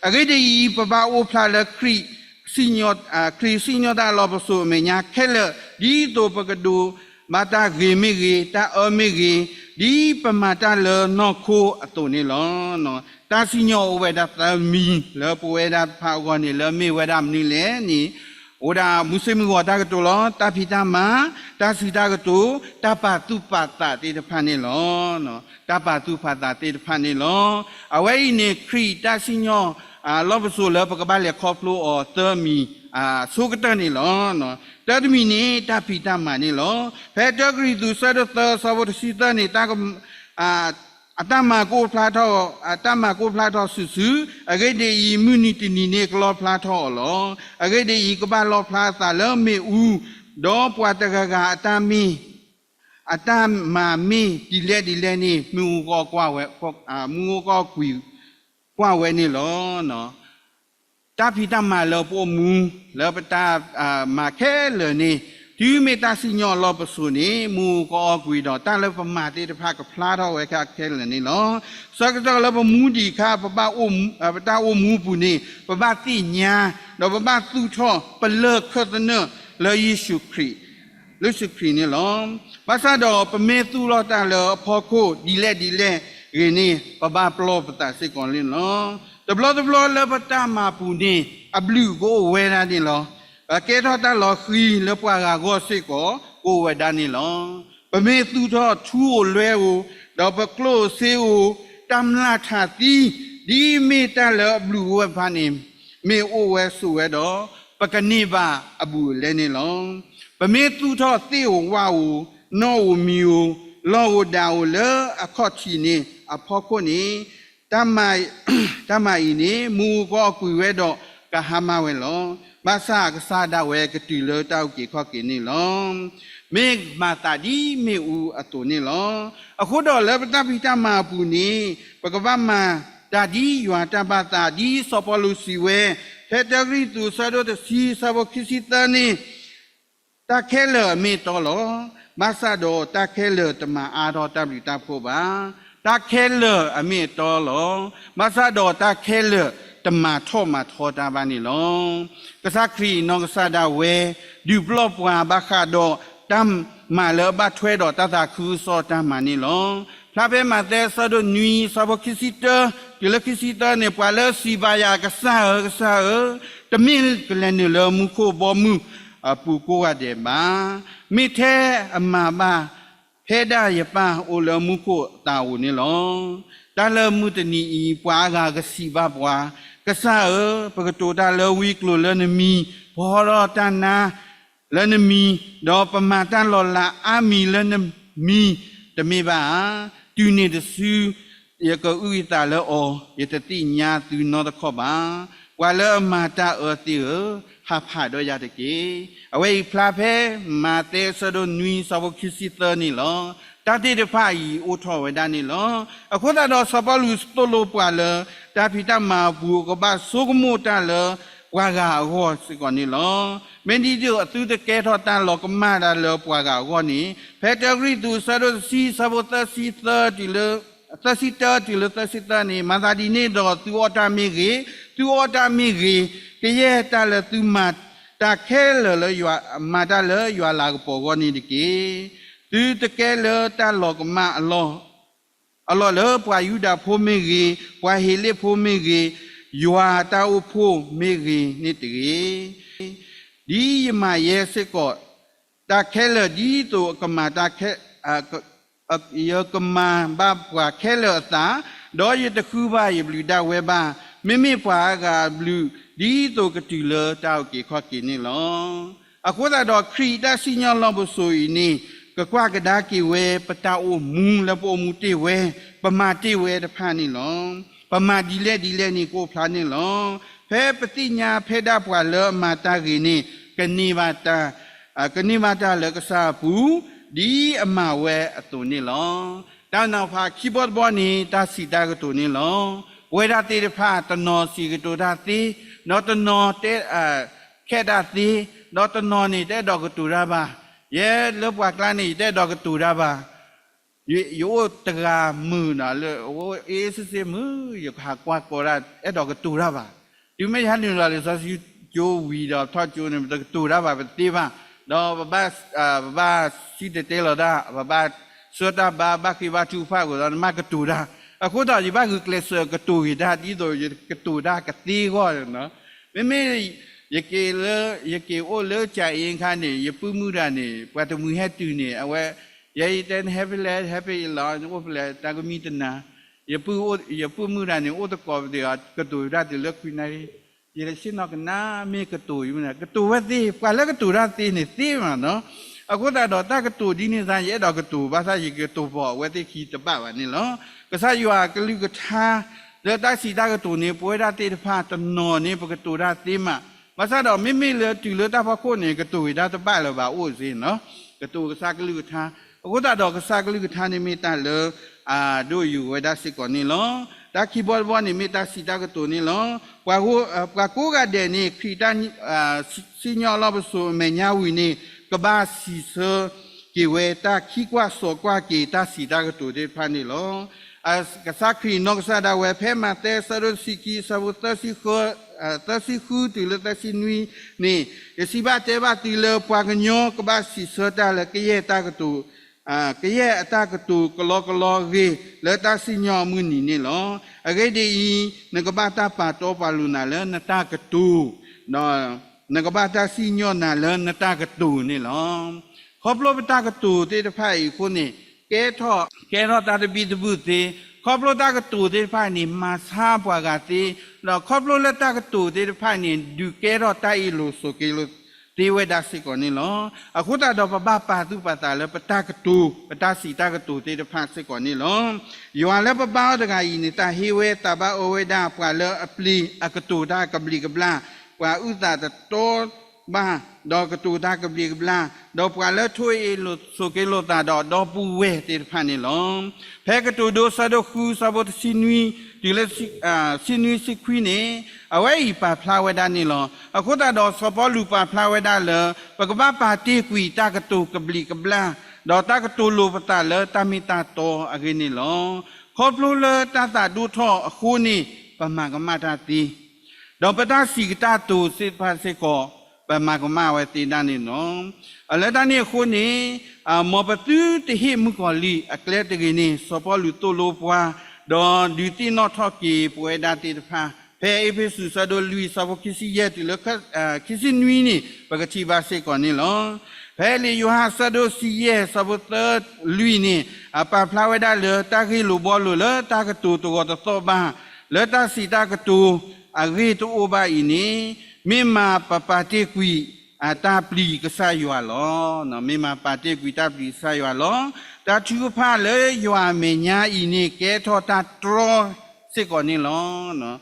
အဂ့ၢ်ဒ်အံၤ, ပဘၣ်အိၣ်ဖျါလၢခရံာ် ခရံာ်စံၣ်ညီၣ်တၢ်အလီၢ်ပစိာ်အမဲာ်ညါခဲလၢာ်, ဒ်သိးပကဒိးဘၣ်တၢ်ဂ့ၤမ့ၢ်ဂ့ၤ, တၢ်အၢမ့ၢ်ဂ့ၤ, ဒ်ပမၤတၢ်လၢနီၢ်ခိအသိးန့ၣ်လီၤ. တၢ်စံၣ်ညီၣ်အိၣ်ဝဲဒၣ်သၢမံၤ လၢပဝဲဒၣ်တဖၣ်အဂီၢ်န့ၣ် လၢအမ့ၢ်ဝဲဒၣ်မနုၤလဲၣ်န့ၣ် အိၣ်ဒၣ်မူဆ့မုၢ်ဂီၤတၢ်ကတိၤလီၤ. တၢ်ဖံးတၢ်မၤ, တၢ်စံးတၢ်ကတိၤ, တၢ်ပာ်သူၣ်ပာ်သးသ့ၣ်တဖၣ်န့ၣ်လီၤ. တၢ်ပာ်သူၣ်ပာ်သးသ့ၣ်တဖၣ်န့ၣ်လီၤ. အဝဲအံၤန့ၣ် ခရံာ်တၢ်စံၣ်ညီၣ် လီၢ်ပစိာ်လၢပကဘၣ်လဲၤခီဖျိအီၤသၢမံၤ ဆိကတၢၢ်န့ၣ်လီၤ. တၢ်တမံၤန့ၣ် တၢ်ဖံးတၢ်မၤန့ၣ်လီၤ. ဖဲတၢကရံၣ်သူး အဆၢဒိၣ်သၢ အဆၢဖိတဆံသၢန့ၣ် တၢ် အတၢ်မၤကအိၣ်ဖျါထီၣ်, အတၢ်မၤကအိၣ်ဖျါထီၣ်စုာ်စုာ်, အဂ့ၢ်ဒ်အံၤ, မုၢ်နံၤတနံၤန့ၣ် ကလီၣ်ဖျါထီၣ်အီၤလီၤ. အဂ့ၢ်ဒ်အံၤ, ကဘၣ်လီၣ်ဖျါအသးလၢမ့ၣ်အူ, ဒီးပှၤတဂၤဂၤအတၢ်မ့ၢ်, အတၢ်မၤမ့ၢ်ဒ်လဲၣ်ဒ်လဲၣ်န့ၣ် မုၢ်အူကီၢ်ကွၢ်ဝဲ, မုၢ်အူကီၢ်ကွံာ်ကွၢ်ဝဲန့ၣ်လီၤ. တၢ်ဖံးတၢ်မၤလၢပအိၣ်မူ, လၢပတၢ်မၤခဲလၢာ်န့ၣ်, တုၤမ့ၢ်တၢ်စံၣ်ညီၣ်အလီၢ်ပစိာ်န့ၣ် မုၢ်အူကအီၣ်ကွံာ်ဒီး တၢ်လၢပမၤသ့ၣ်တဖၣ်ကဖျါထီၣ်ဝဲခဲလၢာ်န့ၣ်လီၤ. ဆၢကတီၢ်လၢပမူဒံးအခါ ပဘၣ်အိၣ်, ပတၢ်အိၣ်မူအပူၤန့ၣ် ပဘၣ်သ့ၣ်ညါ, ဒီးပဘၣ်သူၣ်ထီၣ်ပလၢၢ်ခၢၣ်သနၢၣ်လၢယ့ၣ်ၡူးခရံာ်, လၢယ့ၣ်ၡူးခရံာ်န့ၣ်လီၤ. ဘၣ်ဆၣ်ဒီးပမ့ၢ်သူၣ်ထီၣ်တၢ်လၢအဖီခိၣ်ဒ်လဲၣ်ဒ်လဲၣ်ဂ့ၤန့ၣ် ပဘၣ်ပလီၢ်ပသးစ့ၢ်ကီးန့ၣ်လီၤ. တဘျီတဘျီလၢပတၢ်မၤပူၤန့ၣ် အဘျုးကအိၣ်ဝဲဒၣ်န့ၣ်လီၤ. ပကဲထီၣ်တၢ်လီၤဃံၤလၢပှၤဂၤအဂီၢ်စ့ၢ်ကီး ကအိၣ်ဝဲဒၣ်န့ၣ်လီၤ. ပမ့ၢ်သူၣ်ထီၣ်ထူဧိၤလွဲဧိၤ, ဒီးပကျိၣ်ဧိၤစ့ဧိၤ, တၢ်မျၢ်ထးသံ, ဒ်မ့ၢ်တၢ်လၢအဘျုးအိၣ်ဝဲတဖၣ်န့ၣ် မ့ၢ်အိၣ်ဝဲဆိးဝဲဒီး ပကန့ၢ်ဘၣ်အဘူးအလဲန့ၣ်လီၤ. ပမ့ၢ်သူၣ်ထီၣ်သ့ၣ်ဧိၤဝၣ်ဧိၤ, နီၣ်ဧိၤမံၤဧိၤ, လီၢ်ဧိၤဒးဧိၤလၢအခီၣ်ထံးန့ၣ်အဖီခိၣ်န့ၣ်, တၢ်မၤအံၤန့ၣ် မုၢ်အူကအီၣ်ကွံာ်ဝဲဒီးကဟါမၢ်ဝဲလီၤ. ဘၣ်ဆၣ်ကစၢ်ဒၣ်ဝဲကတုၤလၢတၢ်အုၣ်က့ၤခီၣ်က့ၤန့ၣ်လီၤ. မ့ၢ်မၤသးဒ်မ့ၣ်အူအသိးန့ၣ်လီၤ. အဃိဒီးလၢပတၢ်ဖံးတၢ်မၤအပူၤန့ၣ် ပကဘၣ်မၤတၢ်ဒ်ယွၤတၢ်ဘၣ်သး ဒ်စီၤပီလူးစံးဝဲ, ဖဲတၢကရံၣ်သူး အဆၢဒိၣ်တဆံ အဆၢဖိခံဆံသၢန့ၣ်, တၢ်ခဲလၢာ်အမ့ၢ်အတီလီၤ. ဘၣ်ဆၣ်ဒီးတၢ်ခဲလၢာ်တမၤအါထီၣ်တၢ်ဘျုးတၢ်ဖှိၣ်ဘၣ်. တၢ်ခဲလၢာ်အမ့ၢ်အတီလီၤ. ဘၣ်ဆၣ်ဒီးတၢ်ခဲလၢာ်တမၤထီၣ်မၤထီတၢ်ဘၣ်န့ၣ်လီၤ. ကစၢ်ခရံာ်အနီၢ်ကစၢ်ဒၣ်ဝဲ ဒုးပလီၢ်ပှၤဘၣ်ဃးဒီးတၢ်မၤလၢအဘၣ်ထွဲဒီးတၢ်သးခုကစီၣ်တၢ်မၤန့ၣ်လီၤ. ဖျါဖဲမးသဲ အဆၢဒိၣ်နွံ အဆၢဖိခံဆံတၢ တုၤလၢခံဆံသၢန့ၣ်, ပှၤလၢအစံးဘၣ်ယၤ, ကစၢ်ဧၢ, ကစၢ်ဧၢ, တမ့ၢ်ကလဲၤနုာ်လၢမူခိၣ်ဘီမုၢ်အပူၤကိးဂၤဒဲးဘၣ်. မ့ၢ်ထဲအမၤဘၣ် ဖဲဒၣ်ယပၢ်အိၣ်လၢမူခိၣ်အသးဧိၤန့ၣ်လီၤ. တၢ်လၢမုၢ်တနံၤအံၤ ပှၤအါဂၤကစံးဘၣ်ပှၤ, ကစၢ်ဧၢ, ပကတိၤတၢ်လၢဝံကျိၤလၢနမံၤ, ပဟီထီၣ်တၢ်နါလၢနမံၤ, ဒီးပမၤတၢ်လီၤလးအါမံၤလၢနမံၤ, တမ့ၢ်ဘၣ်ဧါ. တုၤန့ၣ်တစု ယကအုၣ်ယသးလၢအီၤ, ယတသ့ၣ်ညါသုနီတခီၣ်ဘၣ်. ပှၤလၢအမၤတၢ်အၢသ့ၣ်ဧၢ, ဟးဖးဒီးယၤတက့ၢ်. အဝဲအံၤဖျါဖဲမးသဲ အဆၢဒိၣ်နွံအဆၢဖိခံဆံသၢန့ၣ်လီၤ. တၢ်သ့ၣ်တဖၣ်အံၤအိၣ်ထီၣ်ဝဲဒၣ်န့ၣ်လီၤ. အဃိသတးဒီးစီၤပီလူးသိၣ်လိပှၤလၢ တၢ်ဖံးတၢ်မၤအပူၤ ကဘၣ်ဆိကမိၣ်တၢ်လၢ ပှၤဂၤအဂီၢ်စ့ၢ်ကီးန့ၣ်လီၤ. မ့ၢ်ဒ်သိးသုတကဲထီၣ်တၢ်လီၤကမၣ်တၢ်လၢပှၤဂၤအဂီၢ်န့ၣ်, ဖဲတၢကရံၣ်သူး အဆၢဒိၣ်တဆံ အဆၢဖိသၢဆံသၢတုၤလၢ သၢဆံတၢတုၤလၢသၢဆံသၢန့ၣ်, မၤသးဒ်န့ၣ်ဒီး သုအီၣ်တၢ်မ့ၢ်ဂ့ၤ, သုအီတၢ်မ့ၢ်ဂ့ၤ, ကယဲၢ်တၢ်လၢသုမၤတၢ်ခဲလၢာ်လၢယွၤ, မၤတၢ်လၢယွၤလၤကပီၤအဂီၢ်န့ၣ်တက့ၢ်. သုတကဲလၢတၢ်လီၤကမၣ်အလီၢ် အလီၢ်လၢပှၤယူဒၤဖိမ့ၢ်ဂ့ၤ, ပှၤဟ့းလ့ၣ်ဖိမ့ၢ်ဂ့ၤ, ယွၤတၢ်အိၣ်ဖှိၣ်မ့ၢ်ဂ့ၤန့ၣ်တဂ့ၤ. ဒ်ယမၤယဲစ့ၢ်ကီး တၢ်ခဲလၢာ်ဒ်သိးအကမၤတၢ်ခဲ, ယကမၤဘၣ်ပှၤခဲလၢာ်အသး, ဒီးယတဃုဘၣ်ယဘျုးဒၣ်ဝဲဘၣ်, မ့မ့ၢ်ပှၤအါဂၤအဘျုး ဒ်သိးကတုၤလၢတၢ်အုၣ်က့ၤခီၣ်က့ၤန့ၣ်လီၤ. အဃိသတးဒီး ခရံာ်အတၢ်စံၣ်ညီၣ်လီၢ်ပစိာ်အံၤန့ၣ် ကကွၢ်ကဒါက့ၤဝဲ ပတၢ်အိၣ်မူလၢပအိၣ်မူတ့ၢ်ဝဲ, ပမၤတ့ၢ်ဝဲတဖၣ်န့ၣ်လီၤ. ပမၤဒ်လဲၣ်ဒ်လဲၣ်န့ၣ် ကအိၣ်ဖျါန့ၣ်လီၤ. ဖဲပသ့ၣ်ညါဖဲဒၣ်ပှၤလၢအမၤတၢ်ဂ့ၤန့ၣ် ကန့ၢ်ဘၣ်တၢ် ကန့ၢ်ဘၣ်တၢ်လၢကစၢ်အပူၤ ဒ်အမၤဝဲအသိးန့ၣ်လီၤ. တၢ်နီၤဖးခံဘီတဘီန့ၣ် တၢ်စံးတၢ်ကတိၤန့ၣ်လီၤ. ပဝဲဒၣ်သ့ၣ်တဖၣ် တနီၤစံးကတိၤတၢ်သ့, ဒီးတနီၤတဲ ခဲတၢ်သ့, ဒီးတနီၤန့ၣ် တအဲၣ်ဒိးကတိၤတၢ်ဘၣ်. ယဲလၢပှၤကျါန့ၣ် ယတအဲၣ်ဒိးကတိၤတၢ်ဘၣ်. ယအိၣ်တဂၤမုာ်နီၤ လၢအအိၣ်အ့စ့စ့မုာ် ယကဟးကွၢ်ကီတၢ် အဲၣ်ဒိးကတိၤတၢ်ဘၣ်. တုၤမ့ၢ်ယဟဲနုာ်လီၤလံာ်စီဆှံကၠိဝံၤဒီးထီၣ်ကၠိန့ၣ် ပတကတိၤတၢ်ဘၣ် ပတသ့ဘၣ်. ဒီးပဘၣ် ပဘၣ်စံၣ်တဲၤတဲလီၤတၢ် ပဘၣ်ဆှၢတၢ်ဘါ ဘၣ်ဃ့ဘါထုကဖၣ်အဃိဒီး နမ့ၢ်ကတိၤတၢ်. အဃိသတး ယဘၣ်ဂုာ်ကျဲးစၢးကတိၤက့ၤတၢ် ဒ်သိးယကတိၤတၢ်ကသ့အဂီၢ်နီၤ. မ့မ့ၢ် ယက့ၤလၢ ယက့ၤအိၣ်လၢကၠၤအ့အခါန့ၣ် ယပုၢ်မုၣ်တဂၤန့ၣ် ပှၤတမှံၤဟဲတုၤန့ၣ် အဝဲ ယဲယတဲ နဟဲဖဲလဲၣ် ဟဲဖဲအံၤလီၤ နအိၣ်ဖဲလဲၣ် တၢ်ကမံတနၤ. ယပုၢ်မုၣ်တဂၤန့ၣ် အိၣ်သကိးပသ့ၣ်အီၤ ကတိၤတၢ်တုၤလၢခွံနၣ်ရံၣ် ယတဆ့ၣ်နီၤကနၣ် မ့ၢ်ကတိၤ ကတိၤဝဲသ့ ပှၤလၢကတိၤတၢ်သ့န့ၣ်သ့မးနီၤ. အဃိသတးဒီး တၢ်ကတိၤဒ်န့ၣ်သတး ယအဲၣ်ဒိးကတိၤ ဘၣ်ဆၣ်ယကတိၤဖီၣ်အဝဲသ့ၣ်ခံတဘၣ်ဘၣ်န့ၣ်လီၤ. ကစၢ်ယွၤအကလုၢ်ကထါ လၢတၢ်စံးတၢ်ကတိၤန့ၣ် ပဝဲဒၣ်သ့ၣ်တဖၣ်တနီၤန့ၣ် ပကတိၤတၢ်သ့မး. ဘၣ်ဆၣ်ဒီး မ့မ့ၢ်လၢတုၤလၢတၢ်ဖီခိၣ်န့ၣ် ကတိၤက့ၤတၢ်တဘၣ်လၢၤဘၣ်အိၣ်စ့ၢ်နီၤ. ကတိၤကစၢ်ကလုၢ်ကထါ. အဃိသတးဒီး ကစၢ်ကလုၢ်ကထါန့ၣ်မ့ၢ်တၢ်လၢ အဒိၣ်ယိာ်ဝဲဒၣ်စ့ၢ်ကီးန့ၣ်လီၤ. တၢ်ခံဘီတဘီန့ၣ် မ့ၢ်တၢ်စံးတၢ်ကတိၤန့ၣ်လီၤ. ပှၤ ပှၤကိးဂၤဒဲးန့ၣ် ခရံာ်တၢ် စံၣ်ညီၣ်လီၢ်ပစိာ်အမဲာ်ညါဝံၤန့ၣ် ကဘၣ်စံးဆၢက့ၤဝဲ တၢ်ခံကွၢ်စိာ်ကွၢ်က့ၤ တၢ်စံးတၢ်ကတိၤသ့ၣ်တဖၣ်န့ၣ်လီၤ. ကစၢ်ခရံာ်နီၢ်ကစၢ်ဒၣ်ဝဲ ဖဲမးသဲအဆၢဒိၣ်တဆံခံ အဆၢဖိ သၢဆံဃုတုၤလၢသၢဆံနွံန့ၣ်, ယစံးဘၣ်တဲဘၣ်သုလၢ ပှၤကညီကဘၣ်စံးဆၢတၢ်လၢကယဲၢ်တၢ်ကတိၤ ကယဲၢ်အတၢ်ကတိၤကလီကလီအဂ့ၢ် လၢတၢ်စံၣ်ညီၣ်အမုၢ်နံၤန့ၣ်လီၤ. အဂ့ၢ်ဒ်အံၤ, နကဘၣ်တၢ်ပာ်တီပာ်လိၤနၤလၢနတၢ်ကတိၤ, ဒီးနကဘၣ်တၢ်စံၣ်ညီၣ်နၤလၢနတၢ်ကတိၤန့ၣ်လီၤ. ခီဖျိပတၢ်ကတိၤသ့ၣ်တဖၣ်အံၤအဃိန့ၣ် ကဲထီၣ် ကဲထီၣ်တၢ်တဘံၣ်တဘုၣ်သ့, ခီဖျိတၢ်ကတိၤသ့ၣ်တဖၣ်န့ၣ် မၤဆါပှၤဂၤသ့, ဒီးခီဖျိလၢတၢ်ကတိၤသ့ၣ်တဖၣ်န့ၣ် ဒုးကဲထီၣ်တၢ်အ့ၣ်လိာ်ဆိးက့လိာ် သ့ဝဲဒၣ်စ့ၢ်ကီးန့ၣ်လီၤ. အဃိသတးဒီး ပဘၣ်ပာ်သူၣ်ပာ်သးလၢပတၢ်ကတိၤ, ပတၢ်စံးတၢ်ကတိၤသ့ၣ်တဖၣ်စ့ၢ်ကီးန့ၣ်လီၤ. ယွၤလၢပဘါအီၤတဂၤအံၤန့ၣ် တၢ်ဟ့ဝဲသးဘၣ်အၢဝဲဒၣ် ပှၤလၢအပျံၤအကတိၤတၢ်ကဘျံးကဘျၣ်, ပှၤအုၣ်သးတတီဘၣ်, ဒီးကတိၤတၢ်ကဘျံးကဘျၣ်, ဒီးပှၤလၢထိၣ်အ့ၣ်လိာ်ဆိးက့လိာ်သးဒီး ဒီပုၢ်ဝဲၢ်သ့ၣ်တဖၣ်န့ၣ်လီၤ. ဖဲကတိၤဒိ အဆၢဒိၣ်ဃု အဆၢဖိတဆံနွံ တုၤလၢ ဆံနွံဆံခွံန့ၣ်, အဝဲအံၤပာ်ဖျါဝဲဒၣ်န့ၣ်လီၤ. အဃိသတးဒီး စီၤပီလူးပာ်ဖျါဝဲဒၣ်လၢ ပကဘၣ်ပာ်တ့ၢ်ကွံာ်တၢ်ကတိၤကဘျံးကဘျၣ်, ဒီးတၢ်ကတိၤလိာ်ပသးလၢတၢ်မ့ၢ်တၢ်တီအဂ့ၢ်န့ၣ်လီၤ. ခီဖျိလၢတၢ်သးဒိၣ်ထီၣ်အဃိန့ၣ် ပမၤကမၣ်တၢ်သ့ ဒီးပတၢ်စံးကတၢ်ကတိၤသ့ၣ်တဖၣ်စ့ၢ်ကီး ပမၤကမၣ်ဝဲသ့ဒၣ်န့ၣ်လီၤ. လၢတၢ်န့ၣ်အဃိန့ၣ်, မ်ပသုတဟ့ၣ်မုၣ်ကီၤလံၢ်အကျဲတဂ့ၤန့ၣ် စီၤပီလူးသိၣ်လိပှၤ, ဒီးဒုးသ့ၣ်နီၣ်ထီၣ်က့ၤပဝဲဒၣ်သ့ၣ်တဖၣ်, ဖဲအ့းဖ့းစူး အဆၢဒိၣ်လွံၢ် အဆၢဖိခံဆံယဲၢ် တုၤလၢ ခံဆံနွံန့ၣ် ပကထံၣ်ဘၣ်စ့ၢ်ကီးန့ၣ်လီၤ. ဖဲလံာ်ယိၤဟၣ် အဆၢဒိၣ်ဆံယဲၢ် အဆၢဖိသၢ လွံၢ်န့ၣ်, အပာ်ဖျါဝဲဒၣ်လၢ တၢ်ဂ့ၢ်လိာ်ဘှီလိာ်လၢတၢ်ကတိၤတဂီၤတသီၣ်ဘၣ်, လၢတၢ်စံးတၢ်ကတိၤအဂ့ၢ်တအိၣ်ဘၣ်အံၤန့ၣ်, မ့ၢ်မၤပပာ်တ့ၢ်ကွံာ် တၢ်ပျံၤကစၢ်ယွၤလီၤ. မ့ၢ်မၤပာ်တ့ၢ်ကွံာ်တၢ်ပျံၤကစၢ်ယွၤလီၤ. တၢ်ထုကဖၣ်လၢယွၤအမဲာ်ညါအံၤန့ၣ် ကဲထီၣ်တၢ်တြီစ့ၢ်ကီးန့ၣ်လီၤ.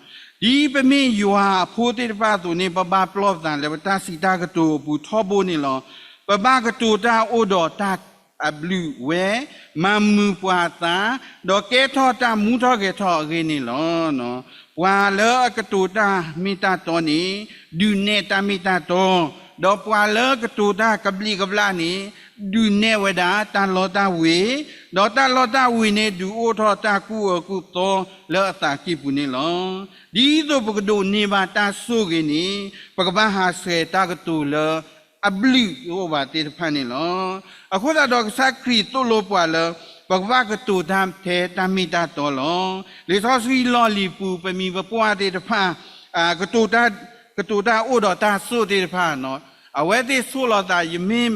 ဒ်ပမ့ၢ်ယွၤအဖိသ့ၣ်တဖၣ်အသိးန့ၣ် ပဘၣ်ပလီၢ်ပသးလၢပတၢ်စံးတၢ်ကတိၤအပူၤထီဘိန့ၣ်လီၤ. ပဘၣ်ကတိၤတၢ်အိၣ်ဒီးတၢ် အဘျုးဝဲ, မၤမုာ်ပှၤအသး, ဒီးကဲထီၣ်တၢ်မူထီၣ်ဂဲၤထီၣ်အဂ့ၢ်န့ၣ်လီၤ. ပှၤလၢအကတိၤတၢ်မ့ၢ်တၢ်တီန့ၣ် ဒုးနဲၣ်တၢ်မ့ၢ်တၢ်တီ, ဒီးပှၤလၢကတိၤတၢ်ကဘျံးကဘျၣ်န့ၣ် ဒုးနဲၣ်ဝဲဒၣ်တၢ်လီတၢ်ဝ့ၤ, ဒီးတၢ်လီတၢ်ဝ့ၤန့ၣ် ဒုးအိၣ်ထီၣ်တၢ်ကူၣ်အၢကူၣ်သီလၢအသးကံၢ်ပူၤန့ၣ်လီၤ. ဒ်သိးပကဒိးန့ၢ်ဘၣ်တၢ်ဆိၣ်ဂ့ၤန့ၣ် ပကဘၣ်ဟးဆှဲးတၢ်ကတိၤလၢ အဘျုးတအိၣ်ဘၣ်သ့ၣ်တဖၣ်န့ၣ်လီၤ. အဃိသတးဒီးကစၢ်ခရံာ်သိၣ်လိပှၤလၢ ပကဘၣ်ကတိၤတၢ်ထဲတၢ်မ့ၢ်တၢ်တီလီၤ. လံာ်စီဆှံလီၢ်လံၤပူၤ ပမိၢ်ပပၢ်သ့ၣ်တဖၣ် ကတိၤတၢ် ကတိၤတၢ်အိၣ်ဒီးတၢ်ဆိၣ်သ့ၣ်တဖၣ်, အဝဲသ့ၣ်ဆိၣ်လီၤသး ယမ့ၢ်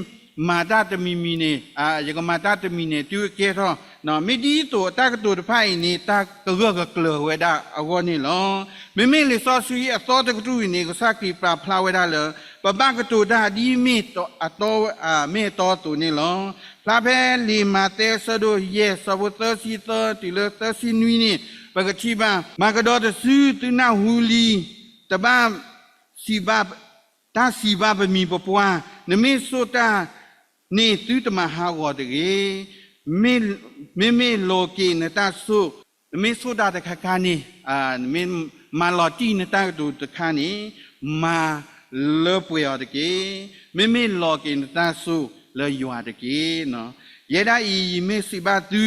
မၤတၢ်တမံၤမံၤန့ၣ် ယကမၤတၢ်တမံၤန့ၣ် သုကကဲထီၣ်, မ့ၢ်ဒ်သိးအတၢ်ကတိၤတဖၣ်အံၤန့ၣ် တၢ်ကဂၢၢ်ကကျၢၤဝဲဒၣ်အဂီၢ်န့ၣ်လီၤ. မ့မ့ၢ်လံာ်စီဆှံအသီတကတြူၢ်အံၤန့ၣ် ကစၢ်ခရံာ်ပာ်ဖျါဝဲဒၣ်လၢ ပဘၣ်ကတိၤတၢ်ဒ်မ့ၢ်အတီအသိးန့ၣ်လီၤ. ဖျါဖဲလံာ်မးသဲအဆၢဒိၣ်ယဲၢ် ဆၢဖိသၢဆံသၢတုၤလၢသၢဆံနွံန့ၣ် ပကထံၣ်ဘၣ်, မၤကဒီးတစု သုနၢ်ဟူလံ, တဘၣ် စံးဘၣ်, တၢ်စံးဘၣ်ပမိၢ်ပပၢ်, နမ့ၢ်ဆိၣ်တၢ်န့ၣ် သုတမၤဟးဂီၤတဂ့ၤ. မ့မ့ၢ်လိးက့ၤနတၢ်ဆိၣ်, နမ့ၢ်ဆိၣ်တၢ်တခါခါန့ၣ်, နမ့ၢ်မၤလီၤတံၢ်နတၢ်ကတိၤတခါန့ၣ်, မၤလၢပှဲၤအီၤတက့ၢ်. မ့မ့ၢ်လိးက့ၤနတၢ်ဆိၣ်လၢယွၤတက့ၢ်. ယဲဒၣ်အံၤ ယမ့ၢ်စံးဘၣ်သု,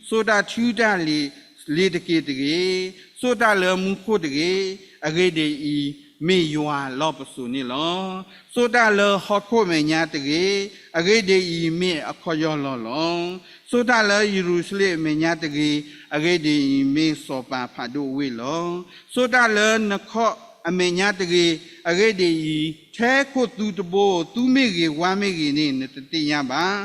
ဆိၣ်တၢ်ထုတၢ်လ့ၤတက့ၢ်တဂ့ၤ. ဆိၣ်တၢ်လၢမူခိၣ်တဂ့ၤ. အဂ့ၢ်ဒ်အံၤ, မ့ၢ်ယွၤလီၢ်ပစိာ်န့ၣ်လီၤ. ဆိၣ်တၢ်လၢဟီၣ်ခိၣ်အမဲာ်ညါတဂ့ၤ. အဂ့ၢ်ဒ်အံၤ, မ့ၢ်အခီၣ်ယီၢ်လီၢ်လီၤ. ဆိၣ်တၢ်လၢယရူၤၡလ့ၣ်အမဲာ်ညါတဂ့ၤ. အဂ့ၢ်ဒ်အံၤ, မ့ၢ်စီၤပၤဖးဒိၣ်အဝ့ၢ်လီၤ. ဆိၣ်တၢ်လၢနခီၣ်အမဲာ်ညါတဂ့ၤ. အဂ့ၢ်ဒ်အံၤ, ထဲခိၣ်သူတဘိ, သူမ့ၢ်ဂ့ၤ, ဝါမ့ၢ်ဂ့ၤန့ၣ် နတသ့ၣ်ညါဘၣ်.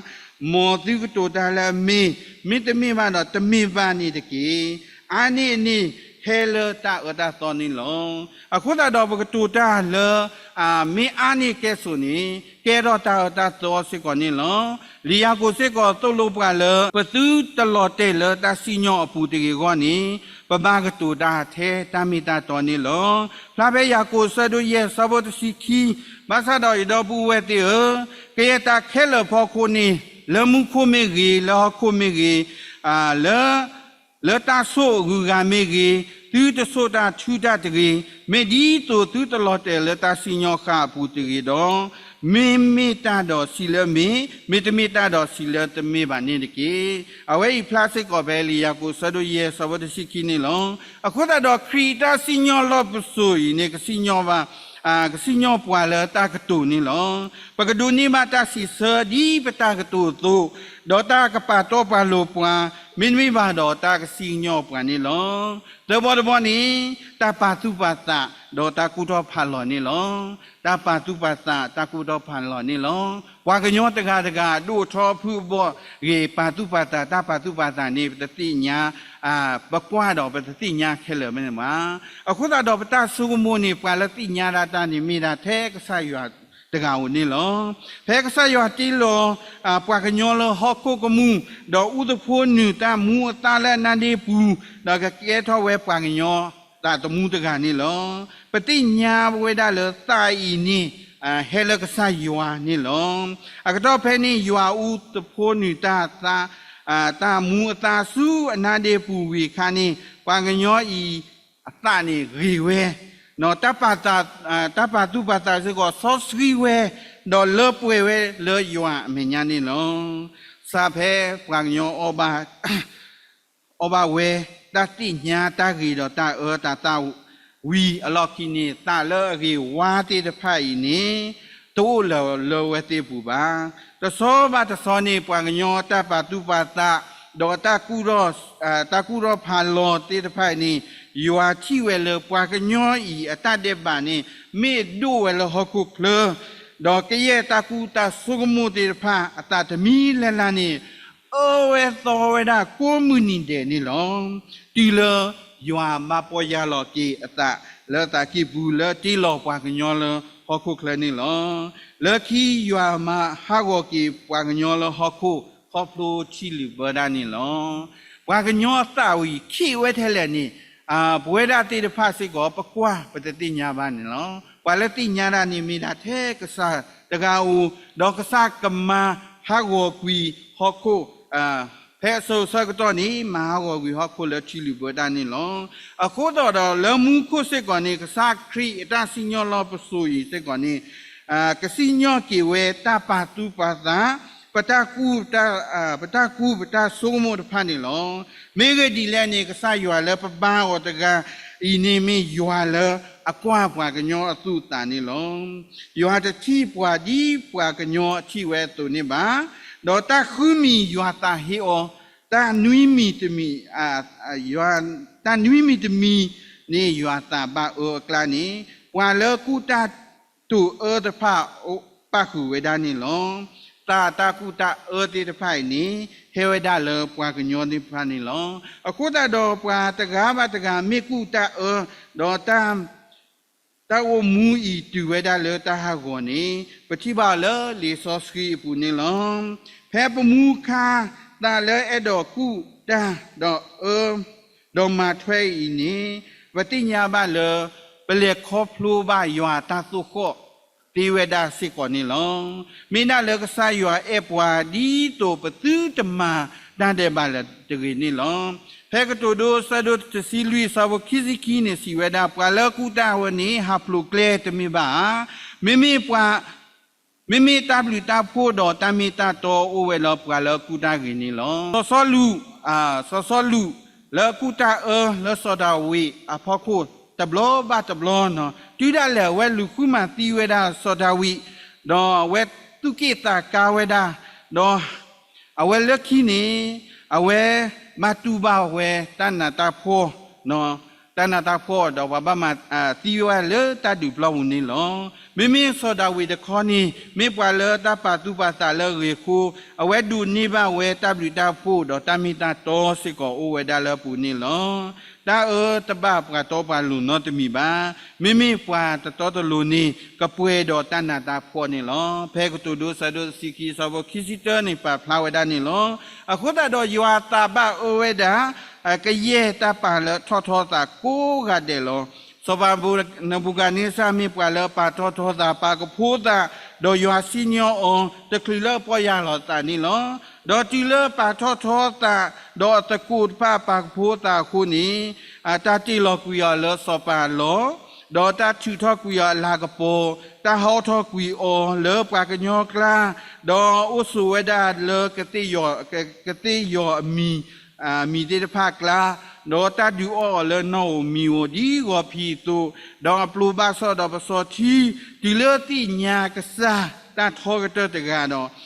မ်သုကတိၤတၢ်လၢအမ့ၢ်, မ့တမ့ၢ်ဘၣ်ဒီးတမ့ၢ်ဘၣ်န့ၣ်တက့ၢ်. အါန့ၢ်အန့ၣ် ဟဲလၢတၢ်အၢတၢ်သီန့ၣ်လီၤ. အဃိသတးဒီးပကတိၤတၢ်လၢ မ့ၢ်အါန့ၢ်ကဲၣ်ဆိးန့ၣ် ကဲထီၣ်တၢ်အၢတၢ်သီစ့ၢ်ကီးန့ၣ်လီၤ. လံာ်ယၤကိာ်စ့ၢ်ကီးသိၣ်လိပှၤလၢ ပသုတလီၤတဲာ်လၢတၢ်စံၣ်ညီၣ်အပူၤတဂ့ၤအဂီၢ်န့ၣ် ပဘၣ်ကတိၤတၢ်ထဲတၢ်မ့ၢ်တၢ်တီန့ၣ်လီၤ. ဖျါဖဲယၤကိာ်ဆၢဒိၣ်ယဲၢ်ဆၢဖိတဆံခံ, ဘၣ်ဆၣ်ဒီးယဒီပုၢ်ဝဲၢ်သ့ၣ်ဧၢ, ကယဲၢ်တၢ်ခဲလၢာ်အဖီခိၣ်န့ၣ် လၢမူခိၣ်မ့ၢ်ဂ့ၤ, လၢဟီၣ်ခိၣ်မ့ၢ်ဂ့ၤ, လၢ လၢတၢ်ဆိၣ်အဂုၤအဂၤမ့ၢ်ဂ့ၤ, သုတဆိၣ်တၢ်ထုတၢ်တဂ့ၤ, မ့ၢ်ဒ်သိးသုတလီၤတဲာ်လၢတၢ်စံၣ်ညီၣ်ဃာ်အပူၤတဂ့ၤဒီး, မ့မ့ၢ်တၢ်ဒီးစံးလၢမ့ၢ်, မ့တမ့ၢ်တၢ်ဒီးစံးလၢတမ့ၢ်ဘၣ်န့ၣ်တက့ၢ်. အဝဲအံၤဖျါစ့ၢ်ကီးဖဲလံာ်ယၤကိာ်ဆၢဒိၣ်ယဲၢ်ဆၢဖိတဆံခံန့ၣ်လီၤ. အဃိသတးဒီးခရံာ်တၢ်စံၣ်ညီၣ်လီၢ်ပစိာ်အံၤန့ၣ် ကစံၣ်ညီၣ်ဘၣ် ကစံၣ်ညီၣ်ပှၤလၢတၢ်ကတိၤန့ၣ်လီၤ. ပကဒိးန့ၢ်ဘၣ်တၢ်စံးဆၢဒ်ပတၢ်ကတိၤအသိး, ဒီးတၢ်ကပာ်တီပာ်လိၤပှၤ, မ့တမ့ၢ်ဘၣ်ဒီးတၢ်ကစံၣ်ညီၣ်ပှၤန့ၣ်လီၤ. သၢဘီတဘီန့ၣ် တၢ်ပာ်သူၣ်ပာ်သး, ဒီးတၢ်ကူၣ်ထီၣ်ဖးလီၤန့ၣ်လီၤ. တၢ်ပာ်သူၣ်ပာ်သး, တၢ်ကူၣ်ထီၣ်ဖးလီၤန့ၣ်လီၤ. ပှၤကညီတဂၤတဂၤ ဒိၣ်ထီၣ်ဖုၣ်အဘီၣ်ဂ့ၤ ပာ်သူၣ်ပာ်သး, တၢ်ပာ်သူၣ်ပာ်သးန့ၣ် ပတသ့ၣ်ညါ ပကွၢ်ဒီးပတသ့ၣ်ညါခဲလၢာ်မ့ၢ်န့ၣ်ဘၣ်. အဃိသတးဒီးပတၢ်ဆိကမိၣ်န့ၣ် ပှၤလၢသ့ၣ်ညါဒၣ်တၢ်န့ၣ် မ့ၢ်ဒၣ်ထဲကစၢ်ယွၤတဂၤဧိၤန့ၣ်လီၤ. ဖဲကစၢ်ယွၤတ့လီၤ ပှၤကညီလၢဟီၣ်ခိၣ်ကမူၣ်, ဒီးအူသဖိနုာ်တၢ်မူအသါလၢအနါဒ့ပူၤ, ဒီးကကဲထီၣ်ဝဲပှၤကညီသးသမူတဂၤန့ၣ်လီၤ. ပသ့ၣ်ညါဝဲဒၣ်လၢသးအံၤန့ၣ် ဟဲလၢကစၢ်ယွၤန့ၣ်လီၤ. အကတီၢ်ဖဲန့ၣ် ယွၤအူသဖိနုာ်တၢ်သါ တၢ်မူအသါဆူအနါဒ့ပူၤဝံၤအခါန့ၣ် ပှၤကညီအံၤအသးန့ၣ်ဂ့ၤဝဲ, တၢ်ပာ်သူၣ်ပာ်သးစ့ၢ်ကီးစီဆှံဝဲ, ဒီးလၢပှဲၤဝဲလၢယွၤအမဲာ်ညါန့ၣ်လီၤ. စးဖဲပှၤကညီ အီၣ်ဘၣ်ဝဲတၢ်သ့ၣ်ညါတၢ်ဂ့ၤဒီးတၢ်အၢတၢ်သီဝံၤအလီၢ်ခံန့ၣ် သးလၢအဂ့ၤဝါသ့ၣ်တဖၣ်အံၤန့ၣ် တအိၣ်လၢၤလၢဝဲသ့ၣ်အပူၤဘၣ်. တဆီဘၣ်တဆီန့ၣ် ပှၤကညီတၢ်ပာ်သူၣ်ပာ်သး ဒီး တၢ်ကူၣ်ထီၣ်ဖးလီၤသ့ၣ်တဖၣ်အံၤန့ၣ် ယွၤထံၣ်ဝဲလၢပှၤကညီအံၤအတၢ်ဒဲးဘးန့ၣ် မ့ၢ်အဒိၣ်ဝဲလၢဟီၣ်ခိၣ်ချၢ, ဒီးကယဲၢ်တၢ်ကူၣ်တၢ်ဆိကမိၣ်သ့ၣ်တဖၣ် အသးတမံၤလၢ်လၢ်န့ၣ် အၢဝဲသီဝဲဒၣ်ကိးမုၢ်နံၤဒဲးန့ၣ်လီၤ. တုၤလၢယွၤဘၣ်ပီၢ်ယၢ်လီၤက့ၤအသးလၢအသးကံၢ်ပူၤ လၢတ့လီၤပှၤကညီလၢဟီၣ်ခိၣ်ချၢန့ၣ်လီၤ. လၢခံယွၤမၤဟးဂီၤက့ၤပှၤကညီလၢဟီၣ်ခိၣ် ခီဖျိထံလုာ်ဘၢတၢ်န့ၣ်လီၤ. ပှၤကညီအသးဝံၤခံးဝဲထဲလဲၣ်န့ၣ် ပဝဲဒၣ်သ့ၣ်တဖၣ်စ့ၢ်ကီး ပကွၢ်ပတသ့ၣ်ညါဘၣ်န့ၣ်လီၤ. ပှၤလၢသ့ၣ်ညါတၢ်န့ၣ်မ့ၢ်ဒၣ်ထဲကစၢ်တဂၤဧိၤ, ဒီးကစၢ်ကမၤ ဟးဂီၤကွံာ်ဟီၣ်ခိၣ်, ဖဲအဆၢဆၢကတီၢ်န့ၣ် မၤဟးဂီၤကွံာ်ဟီၣ်ခိၣ်လၢထံလုာ်ဘၢတၢ်န့ၣ်လီၤ. အဃိသတးဒီးလၢမူခိၣ်စ့ၢ်ကီးန့ၣ် ကစၢ်ခရံာ်အတၢ်စံၣ်ညီၣ်လီၢ်ပစိာ်အံၤစ့ၢ်ကီးန့ၣ် ကစံၣ်ညီၣ်က့ၤဝဲတၢ်ပာ်သူၣ်ပာ်သး, ပတၢ်ကူၣ်, ပတၢ်ကူၣ်ပတၢ်ဆိကမိၣ်တဖၣ်န့ၣ်လီၤ. မ့ၢ်ဂ့ၢ်ဒ်လဲၣ်န့ၣ် ကစၢ်ယွၤလၢပဘါအီၤတဂၤအံၤန့ၣ် မ့ၢ်ယွၤလၢအကွၢ်ပှၤကညီအသူၣ်အသးန့ၣ်လီၤ. ယွၤတထံၣ်ပှၤဒ်ပှၤကညီအထံၣ်ဝဲအသိးန့ၣ်ဘၣ်, ဒီးတၢ်ဃုမံၤယွၤသးဟ့အီၤ, တၢ်နွံမံၤတမံၤ, ယွၤ, တၢ်နွံမံၤတမံၤန့ၣ် ယွၤသးဘၣ်အၢအကျါန့ၣ်, ပှၤလၢကူၣ်တၢ်တိာ်အၢတဖၣ် ပၣ်ဃုာ်ဝဲဒၣ်န့ၣ်လီၤ. သးတၢ်ကူၣ်တၢ်အၢသ့ၣ်တဖၣ်အံၤန့ၣ် ဟဲဝဲဒၣ်လၢပှၤကညီသ့ၣ်တဖၣ်န့ၣ်လီၤ. အဃိသတးဒီးပှၤတဂၤဘၣ်တဂၤမ့ၢ်ကူၣ်တၢ်အၢ, ဒီး တၢ်အိၣ်မူအံၤတုၤဝဲဒၣ်လၢတၢ်ဟးဂီၤန့ၣ် ပထံၣ်ဘၣ်အီၤလၢလံာ်စီဆှံအပူၤန့ၣ်လီၤ. ဖဲပမူခါသးလၢအဲၣ်ဒိးကူၣ်တၢ်ဒီးအၢ ဒီးမၤထွဲအံၤန့ၣ် ပသ့ၣ်ညါဘၣ်လၢ ပလဲၤခီဖျိဘၣ်ယွၤအတၢ်သိၣ်ဃီၣ်သ့ဝဲဒၣ်စ့ၢ်ကီးန့ၣ်လီၤ. မ့ၢ်ဒၣ်လၢကစၢ်ယွၤအဲၣ်ပှၤဒ်သိးပသုတမၤတၢ်ဒဲးဘးလၢၤတဂ့ၤန့ၣ်လီၤ. ဖဲကတိၤဒိအဆၢဒိၣ်တဆံလွံၢ်အဆၢဖိခံဆံခံန့ၣ်စံးဝဲဒၣ် ပှၤလၢကူၣ်တၢ်အၢန့ၣ် ဟးဖျိးကျဲတမ့ၢ်ဘၣ်ဧါ. မ့မ့ၢ်ပှၤ မ့မ့ၢ်တၢ်ဘျုးတၢ်ဖှိၣ်ဒီးတၢ်မ့ၢ်တၢ်တီအိၣ်ဝဲလၢပှၤလၢအကူၣ်တၢ်ဂ့ၤန့ၣ်လီၤ. စီၤစီလူး, စီၤစီလူး လၢအကူၣ်တၢ်အၢလၢစီၤဒၤဝံးအဖီခိၣ်တဘျီဘၣ်တဘျီနီၤ တုၤဒၣ်လဲာ်အဝဲလူၤဃုမၤသံဝဲဒၣ်စီၤဒၤဝံး, ဒီးအဝဲသူၣ်က့ၣ်သးကါဝဲဒၣ်, ဒီး အဝဲလၢခံန့ၣ် အဝဲဘၣ်တူၢ်ဘၣ်ဝဲတၢ်နးတၢ်ဖှီၣ်, တၢ်နးတၢ်ဖှီၣ်ဒီးပှၤဘၣ်မၤသံဝဲလၢတၢ်ဒုးပျီပူၤန့ၣ်လီၤ. မ့မ့ၢ်စီၤဒၤဝံးတခီန့ၣ် မ့ၢ်ပှၤလၢတၢ်ပာ်သူၣ်ပာ်သးလၢအဂ့ၤအဃိ, အဝဲဒိးန့ၢ်ဘၣ်ဝဲတၢ်ဘျုးတၢ်ဖှိၣ်ဒီးတၢ်မ့ၢ်တၢ်တီစ့ၢ်ကီးအိၣ်ဝဲဒၣ်လၢအပူၤန့ၣ်လီၤ. တၢ်အၢတဘၣ်ပှၤတီပှၤလိၤနီတမံၤဘၣ်. မ့မ့ၢ်ပှၤတတီတလိၤန့ၣ် ကပှဲၤဒီးတၢ်နးတၢ်ဖှီၣ်န့ၣ်လီၤ. ဖဲကတိၤဒိအဆၢဒိၣ်တဆံခံအဆၢဖိခံဆံတၢန့ၣ် ပာ်ဖျါဝဲဒၣ်န့ၣ်လီၤ. အဃိသတးဒီးယွၤသးဘၣ်အၢဝဲဒၣ် ကယဲၢ်တၢ်ပာ်လၢထီၣ်ထီသးကိးဂၤဒဲးလီၤ. စီၤပၤနဘူၤခၣ်နံစၢ်မ့ၢ်ပှၤလၢပာ်ထီၣ်ထီသး ပာ်ကဖိသး, ဒီးယွၤစံၣ်ညီၣ်အီၤတချုးလၢအပီၢ်ယၢ်လီၤအသးန့ၣ်လီၤ. ဒီးတုၤလၢပာ်ထီၣ်ထီသး, ဒီးအသကိးတဖၣ်ပာ်ကဖိသးအဃိန့ၣ်, တၢ်တ့ၢ်လီၤကွံာ်အီၤလၢစီၤပၤအလီၢ်, ဒီးတၢ်ထုးထီၣ်ကွံာ်အီၤအလၤကပီၤ, တၢ်ဟီထီၣ်ကွံာ်အီၤလၢပှၤကညီအကျါ, ဒီးအိၣ်ဆိးဝဲဒၣ်လၢ ကသ့ၣ်ယီၤအမံၤ, မံၤသ့ၣ်တဖၣ်အကျါ, ဒီးတၢ်ဒုးအီၣ်အီၤလၢနီၣ်ဧိၤမံၤဧိၤဒ်ဂီၤဖံးအသိး, ဒီးအပျိဘၣ်စီၣ်ဒီးပစီၤထံ, တုၤလၢသ့ၣ်ညါကစၢ်တၢ်ထီကတၢၢ်တဂၤဒီး, ပၢတၢ်လၢ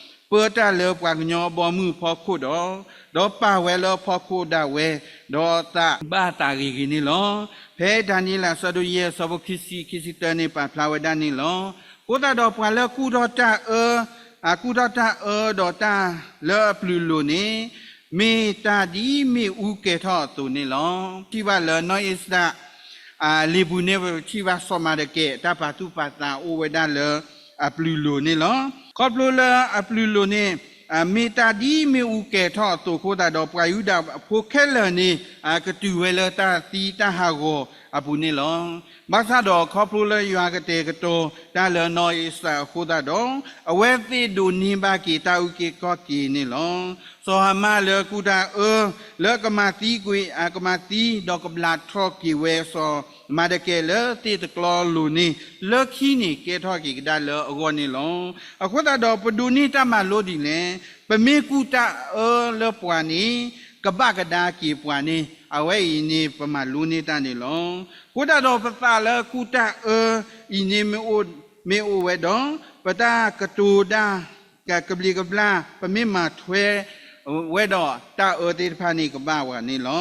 ပှၤကညီအဘီအမုၢ်အဖီခိၣ်ဒီး, ဒီးပာ်ဝဲလၢအဖီခိၣ်ဒၣ်ဝဲ, ဒီးသးဘၣ်သးဂ့ၤဂ့ၤန့ၣ်လီၤ. ဖဲဒၤနံးယ့လးအဆၢဒိၣ်ယဲၢ် အဆၢဖိခံဆံခံဆံတၢန့ၣ် ပာ်ဖျါဝဲဒၣ်န့ၣ်လီၤ. အဃိသတးဒီးပှၤလၢကူၣ်ထီၣ်တၢ်အၢ, အကူၣ်ထီၣ်တၢ်အၢဒီးတၢ်လၢအပျုၤလိာ်န့ၣ်, မ့ၢ်တၢ်ဒ်မ့ၣ်အူကဲၤထီၣ်အသိးန့ၣ်လီၤ. ထံၣ်ဘၣ်လၢနီၢ်အ့စတၢ် လံာ်ပူၤန့ၣ် ပထံၣ်ဘၣ်စီၤမၤဒကဲ တၢ်ပာ်သူၣ်ပာ်သးအိၣ်ဝဲဒၣ်လၢအပျုၤလိာ်န့ၣ်လီၤ. ခီဖျိလၢအပျုၤလိာ်န့ၣ်, မ့ၢ်တၢ်ဒ်မ့ၣ်အူကဲၤထီၣ်အသိးအဃိသတးဒီး ပှၤယူဒၤဖိခဲလၢာ်န့ၣ်, ကတုၤဝဲလၢတၢ်သံတၢ်ဟးဂီၤအပူၤန့ၣ်လီၤ. ဘၣ်ဆၣ်ဒီးခီဖျိလၢယွၤကတဲာ်ကတီၤတၢ်လၢနီၢ်အ့စတၢ်အဃိသတးဒီး, အဝဲသ့ၣ်ဒိးန့ၢ်ဘၣ်က့ၤတၢ်အုၣ်က့ၤခီၣ်က့ၤန့ၣ်လီၤ. စီၤဟၤမၣ်လၢကူၣ်တၢ်အၢ, လၢကမၤသံကွံာ်, ကမၤသံဒီးကဘျးထီၣ်က့ၤဝဲစီၤမၤဒကဲလၢသ့ၣ်တကျီလိၤန့ၣ်, လၢခံန့ၣ်ကဲထီၣ်က့ၤကဒါလၢအဂီၢ်န့ၣ်လီၤ. အဃိသတးဒီးပဒိးန့ၢ်တၢ်မၤလိဒ်လဲၣ်, ပမ့ၢ်ကူၣ်တၢ်အၢလၢပှၤန့ၣ်, ကဘၣ်ကဒါက့ၤပှၤန့ၣ်, အဝဲအံၤန့ၣ်ပမၤလိန့ၢ်တၢ်န့ၣ်လီၤ. အဃိသတးဒီးပသးလၢကူၣ်တၢ်အၢအံၤန့ၣ်မ့ၢ်အိၣ်ဝဲဒီး, ပတၢ်ကတိၤဒၣ် ကဘျံးကဘျၣ် ပမ့ၢ်မၤထွဲဝဲဒီးတၢ်အၢသ့ၣ်တဖၣ်န့ၣ်ကဘၣ်ဝဲန့ၣ်လီၤ.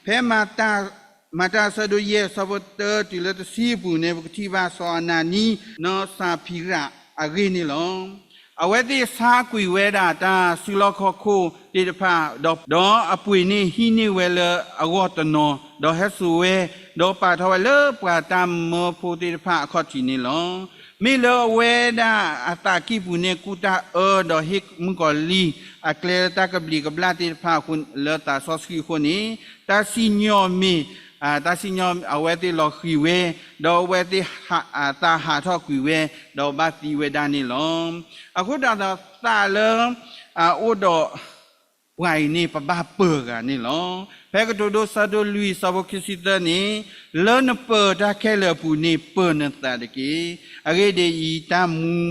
ဖဲမၤတၢ်အဆၢဒိၣ်ယဲၢ် အဆၢဖိတၢတုၤလၢတဆံအပူၤန့ၣ် ပကထံၣ်ဘၣ်စီၤအနၤနံ နီၢ်စၤဖံရၤအဂ့ၢ်န့ၣ်လီၤ. အဝဲသ့ၣ်ဆါကွံာ်ဝဲဒၣ်တၢ်စုလီၢ်ခီၣ်ခိၣ်သ့ၣ်တဖၣ်, ဒီးအပှ့ၤန့ၣ်ဟံးန့ၢ်ဝဲလၢအဂီၢ်တနီၤ, ဒီးဟဲစိာ်ဝဲ, ဒီးပာ်ထီၣ်ဝဲလၢပှၤတၢ်မၢဖိသ့ၣ်တဖၣ်အခီၣ်ထံးန့ၣ်လီၤ. မ့ၢ်လၢအဝဲဒၣ်အသးကံၢ်ပူၤန့ၣ် ကူၣ်တၢ်အၢဒီးဟ့ၣ်မုၣ်ကီၤလံၢ်အကျဲလၢတၢ်ကဘျံးကဘျၣ်သ့ၣ်တဖၣ်အဃိလၢသးစီဆှံအဃိန့ၣ်, တၢ်စံၣ်ညီၣ်မ့ၢ်, တၢ်စံၣ်ညီၣ်အဝဲသ့ၣ်လီၤဃံၤဝဲ, ဒီးအဝဲသ့ၣ်သးဟးထီၣ်ကွံာ်ဝဲ, ဒီးဘၣ်သံဝဲဒၣ်န့ၣ်လီၤ. အဃိသတးဒီးသးလၢ အအိၣ်ဒီးပှၤအံၤန့ၣ် ပဘၣ်ပၢၤဂၤန့ၣ်လီၤ. ဖဲကတိၤဒိ ဆၢဒိၣ်လွံၢ် ဆၢဖိခံဆံသၢန့ၣ်, လၢနပၢၤတၢ်ခဲလၢာ်အပူၤန့ၣ် ပၢၤနသးတက့ၢ်. အဂ့ၢ်ဒ်အံၤ,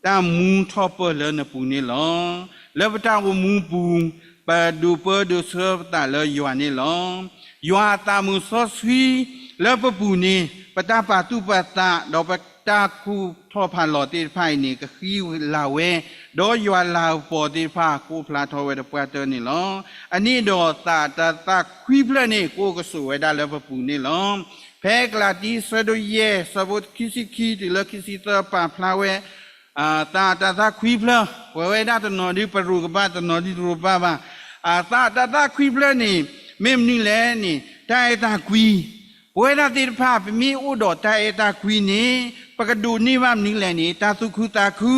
တၢ်မူထီၣ်ပၢၢ်လၢနပူၤန့ၣ်လီၤ. လၢပတၢ်အိၣ်မူပူၤ, ပဒိးပၢဒိးဆှၢပသးလၢယွၤန့ၣ်လီၤ. ယွၤအသးမုာ်စီဆှံလၢပပူၤန့ၣ်, ပတၢ်ပာ်သူၣ်ပာ်သး, ဒီးပတၢ်ကူၣ်ထီၣ်ဖးလီၤသ့ၣ်တဖၣ်အံၤန့ၣ် ကဃံလၤဝဲ, ဒီးယွၤလၤကပီၤသ့ၣ်တဖၣ် ကအိၣ်ဖျါထီၣ်ဝဲတပှၢ်တၢၢ်န့ၣ်လီၤ. အန့ၣ်ဒီးသးတၢ်သၣ်ခွံဖျၢၣ်န့ၣ် ကအိၣ်ကဆိးဝဲဒၣ်လၢပပူၤန့ၣ်လီၤ. ဖဲကလၤတံ ဆၢဒိၣ်ယဲၢ် ဆၢဖိခံဆံခံတုၤလၢခံဆံသၢ ပာ်ဖျါဝဲ သးတၢ်သၣ်ခွံဖျၢၣ်, ပဝဲဒၣ်တနီၤဒုးပရူးကဘၣ်, တနီၤဒုးတရူးဘၣ်ဘၣ်. သးတၢ်သၣ်ခွံဖျၢၣ်န့ၣ် မ့ၢ်မနုၤလဲၣ်န့ၣ်, တၢ်အဲၣ်တၢ်ကွံ. ပဝဲဒၣ်သ့ၣ်တဖၣ် ပမ့ၢ်အိၣ်ဒီးတၢ်အဲၣ်တၢ်ကွံန့ၣ်, ပကဒိးန့ၢ်ဘၣ်မနုၤလဲၣ်န့ၣ်, တၢ်သူၣ်ခုသးခု.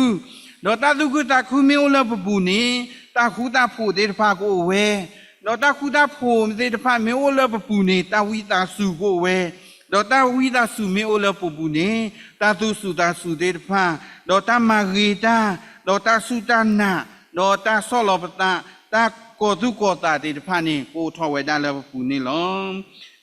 ဒီးတၢ်သူၣ်ခုသးခုမ့ၢ်အိၣ်လၢပပူၤန့ၣ်, တၢ်ဃူတၢ်ဖိးသ့ၣ်တဖၣ်ကအိၣ်ဝဲ, ဒီးတၢ်ဃူတၢ်ဖိးသ့ၣ်တဖၣ်မ့ၢ်အိၣ်လၢပပူၤန့ၣ်, တၢ်ဝံသးစူၤကအိၣ်ဝဲ, ဒီးတၢ်ဝံသးစူၤမ့ၢ်အိၣ်လၢပပူၤန့ၣ်, တၢ်သူၣ်စူၤသးစူၤသ့ၣ်တဖၣ်, ဒီးတၢ်မၤဂ့ၤတၢ်, ဒီးတၢ်စူၢ်တၢ်နာ်, ဒီးတၢ်ဆီၣ်လီၤပသး, တၢ်ကီၤသူၣ်ကီၤသးသ့ၣ်တဖၣ်န့ၣ် ကအိၣ်ထီၣ်ဝဲဒၣ်လၢပပူၤန့ၣ်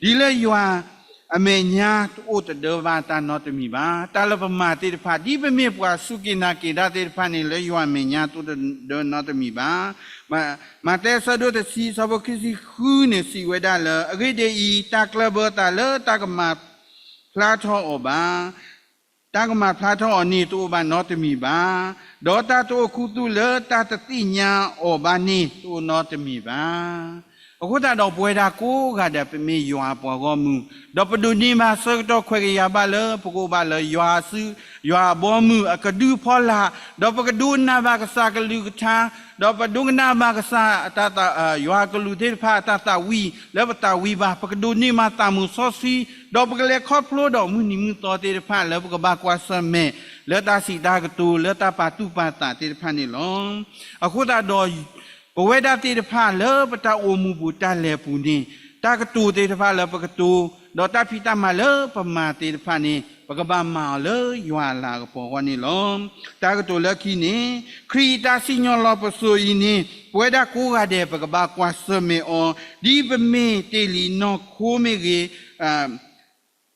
လီၤ. ဒ်လၢယွၤအမဲာ်ညါတအိၣ်တဒၢဘၣ်တၢ်နီတမံၤဘၣ်. တၢ်လၢပမၤသ့ၣ်တဖၣ်, ဒ်ပမ့ၢ်ပှၤစူၢ်က့ၤနာ်က့ၤတၢ်သ့ၣ်တဖၣ်န့ၣ်, လၢယွၤအမဲာ်ညါတအိၣ်တဒၢနီတမံၤဘၣ်. မးသဲ ဆၢဒိၣ်တဆံ ဆၢဖိခံဆံဃုန့ၣ် စံးဝဲဒၣ်လၢ, အဂ့ၢ်ဒ်အံၤ, တၢ်ကျၢၢ်ဘၢသးလၢတၢ်ကမၤဖျါထီၣ်အီၤဘၣ် တၢ်ကမၤဖျါထီၣ်အီၤန့ၣ် တအိၣ်ဘၣ်နီတမံၤဘၣ်, ဒီးတၢ်တအိၣ်ခူသူၣ်လၢတၢ်တသ့ၣ်ညါအီၤဘၣ်န့ၣ် တအိၣ်နီတမံၤဘၣ်. အဃိသတးဒီးပဝဲဒၣ်ကိးဂၤဒဲး ပမ့ၢ်ယွၤအပှၤဂီၢ်မုၢ်, ဒီးပဒိးန့ၢ်ဘၣ်ဆၢကတီၢ်ခွဲးကယာ်ဘၣ်လၢ ပကအိၣ်ဘၣ်လၢယွၤအစု, ယွၤအဘီအမုၢ်အကဒုအဖီလာ်, ဒီးပကဒိကနၣ်ဘၣ်ကစၢ်ကလုၢ်ကထါ, ဒီးပဒိကနၣ်ဘၣ်ကစၢ်တၢ်သး, ယွၤကလူးသ့ၣ်တဖၣ်အတၢ်သးဝံၣ်လၢပသးဝံၣ်ဘၣ်, ပကဒိးန့ၢ်ဘၣ်သးမုာ်စီဆှံ, ဒီးပကလဲၤခီဖျိဒီးမုၢ်နံၤမုၢ်သီသ့ၣ်တဖၣ်လၢပကဘၣ်ကွၢ်ဆၢၣ်မဲာ်လၢတၢ်စံးတၢ်ကတိၤ လၢတၢ်ပာ်သူၣ်ပာ်သးသ့ၣ်တဖၣ်န့ၣ်လီၤ. အဃိသတးဒီး ပဝဲဒၣ်သ့ၣ်တဖၣ်လၢပတၢ်အိၣ်မူပူၤတၢ်လဲၤပူၤန့ၣ်, တၢ်ကတိၤသ့ၣ်တဖၣ်လၢပကတိၤ, ဒီးတၢ်ဖံးတၢ်မၤလၢပမၤသ့ၣ်တဖၣ်န့ၣ်, ပကဘၣ်မၤအီၤလၢယွၤအလၤကပီၤအဂီၢ်န့ၣ်လီၤ. တၢ်ကတိၤလၢခံန့ၣ်, ခရံာ်အတၢ်စံၣ်ညီၣ်လီၤပစိာ်အံၤန့ၣ်, ပဝဲဒၣ်ကိးဂၤဒဲး ပကဘၣ်ကွၢ်ဆၢၣ်မဲာ်အီၤ, ဒ်ပမ့ၢ်တ့ၢ်လံနီၢ်ခိမ့ၢ်ဂ့ၤ,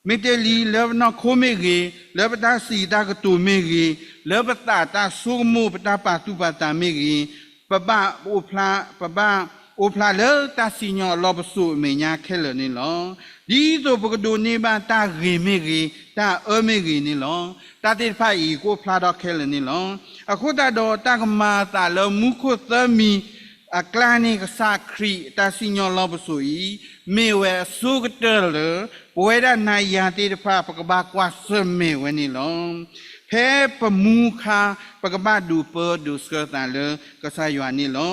မ့ၢ်တ့ၢ်လံလၢနီၢ်ခိမ့ၢ်ဂ့ၤ, လၢပတၢ်စံးတၢ်ကတိၤမ့ၢ်ဂ့ၤ, လၢပသးတၢ်ဆိကမိၣ်ပတၢ်ပာ်သူၣ်ပာ်သးမ့ၢ်ဂ့ၤ, ပဘၣ်အိၣ်ဖျါ, ပဘၣ်အိၣ်ဖျါလၢတၢ်စံၣ်ညီၣ်အလီၢ်ပစိာ်အမဲာ်ညါခဲလၢာ်န့ၣ်လီၤ. ဒ်သိးပကဒိးန့ၢ်ဘၣ်တၢ်ဂ့ၤမ့ၢ်ဂ့ၤ, တၢ်အၢမ့ၢ်ဂ့ၤန့ၣ်လီၤ. တၢ်သ့ၣ်တဖၣ်အံၤကအိၣ်ဖျါထီၣ်ခဲလၢာ်န့ၣ်လီၤ. အဃိသတးဒီးတၢ်ကမၤအသးလၢမူခိၣ်သၢမံၤအကျါန့ၣ် ကစၢ်ခရံာ်အတၢ်စံၣ်ညီၣ်လီၤပစိာ်အံၤ, မ့ၢ်ဝဲအဆိကတၢၢ်လၢ ပဝဲဒၣ်နၤယၤသ့ၣ်တဖၣ် ပကဘၣ်ကွၢ်ဆၢၣ်မဲာ်ဝဲန့ၣ်လီၤ. ဖဲပမူအခါ ပကဘၣ်ဒိးပၢဒိးဆှၢသးလၢကစၢ်ယွၤန့ၣ်လီၤ.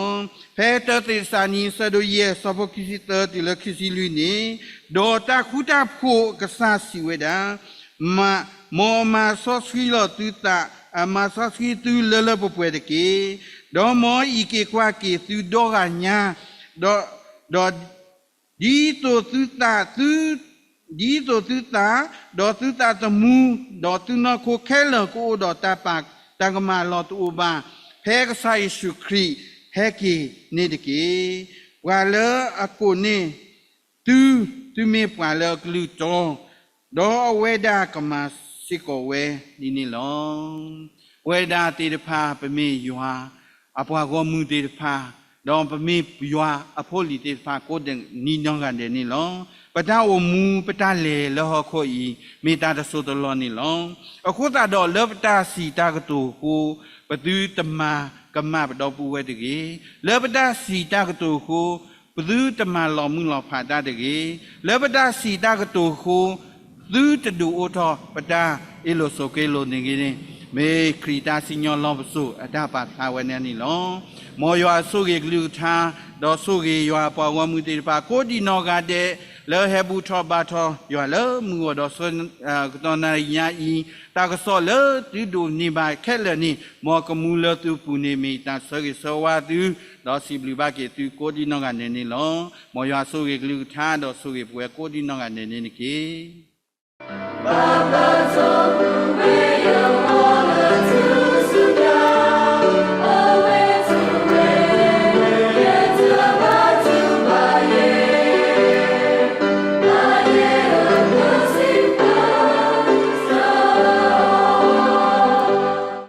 ဖဲတၢသ့းစၤလနံ ဆၢဒိၣ်ယဲၢ် ဆၢဖိခံဆံသၢတုၤလၢခံဆံလွံၢ်န့ၣ်, ဒီးတၢ်ဃူတၢ်ဖိးအကစၢ်စံးဝဲဒၣ်, မ်အမၤစီဆှံလီၤသုသး, အမၤစီဆှံသုလၢလၢပှဲၤပှဲၤတက့ၢ်. ဒီးမ်အံးက့ၤကွၢ်က့ၤသုဒီဂၤညါ, ဒီး, ဒီးဒ်သိးသုသး, ဒ်သိးသုသး, ဒီးသုသးသမူ, ဒီးသုနီၢ်ခိခဲလၢာ်ကအိၣ်ဒီးတၢ်ပာ်, တၢ်ကမၣ်လီၤတအိၣ်ဘၣ်, ဖဲကစၢ်ယ့ၣ်ၡူးခရံာ်ဟဲက့ၤန့ၣ်တက့ၢ်. ပှၤလၢအကိးန့ၢ်သု, သုမ့ၢ်ပှၤလၢအကလုၢ်တီ, ဒီးအဝဲဒၣ်ကမၤစ့ၢ်ကီးဝဲဒ်န့ၣ်လီၤ. ပဝဲဒၣ်သ့ၣ်တဖၣ် ပမ့ၢ်ယွၤအပှၤဂီၢ်မုၢ်သ့ၣ်တဖၣ်, ဒီးပမ့ၢ်ယွၤအဖိလံၤသ့ၣ်တဖၣ် ကိးဒံးနီၢ်ဂၤဒဲးန့ၣ်လီၤ. ပတၢ်အိၣ်မူပတၢ်လဲၤလၢဟီၣ်ခိၣ်အံၤ မ့ၢ်တၢ်တစိၢ်တလီၢ်န့ၣ်လီၤ. အဃိသတးဒီးလၢပတၢ်စံးတၢ်ကတိၤအဃိ, ပသုတမၤကမၣ်ပဒီပုၢ်ဝဲၢ်တဂ့ၤ. လၢပတၢ်စံးတၢ်ကတိၤအဃိ, ပသုတမၤလီၤမုၢ်လီၤဖးတၢ်တဂ့ၤ. လၢပတၢ်စံးတၢ်ကတိၤအဃိ, သုတဒုးအိၣ်ထီၣ်ပတၢ်အ့ၣ်လိာ်ဆိးက့လိာ်န့ၣ်တဂ့ၤန့ၣ်, မ့ၢ်ခရံာ်တၢ်စံၣ်ညီၣ်လီၤပစိာ်အတၢ်ပာ်ဖျါဝဲန့ၣ်န့ၣ်လီၤ. မ်ယွၤဆိၣ်ဂ့ၤကလုၢ်ကထါ, ဒီးဆိၣ်ဂ့ၤယွၤအပှၤဂီၢ်မုၢ်သ့ၣ်တဖၣ် ကိးဒံးနီၢ်ဂၤဒဲး, လၢဟဲဘူၣ်ထီၣ်ဘါထီၣ်ယွၤလၢမုၢ်ဂီၤဒီးဆၢ, ကတီၢ်နၣ်ရံၣ်ညါအံၤ, တၢ်ကစီၣ်လၢသုဒိးန့ၢ်ဘၣ်ခဲလၢာ်န့ၣ်, မ်ကမူလၢသုပူၤန့ၣ် မ့ၢ်တၢ်ဆၢဂ့ၤဆၢဝါသု, ဒီးစံးဘျုးဘၣ်က့ၤသုကိးဒံးနီၢ်ဂၤဒဲးန့ၣ်လီၤ. မ်ယွၤဆိၣ်ဂ့ၤကလုၢ်ကထါ ဒီးဆိၣ်ဂ့ၤပဝဲကိးဒံးနီၢ်ဂၤဒဲးန့ၣ်တက့ၢ်.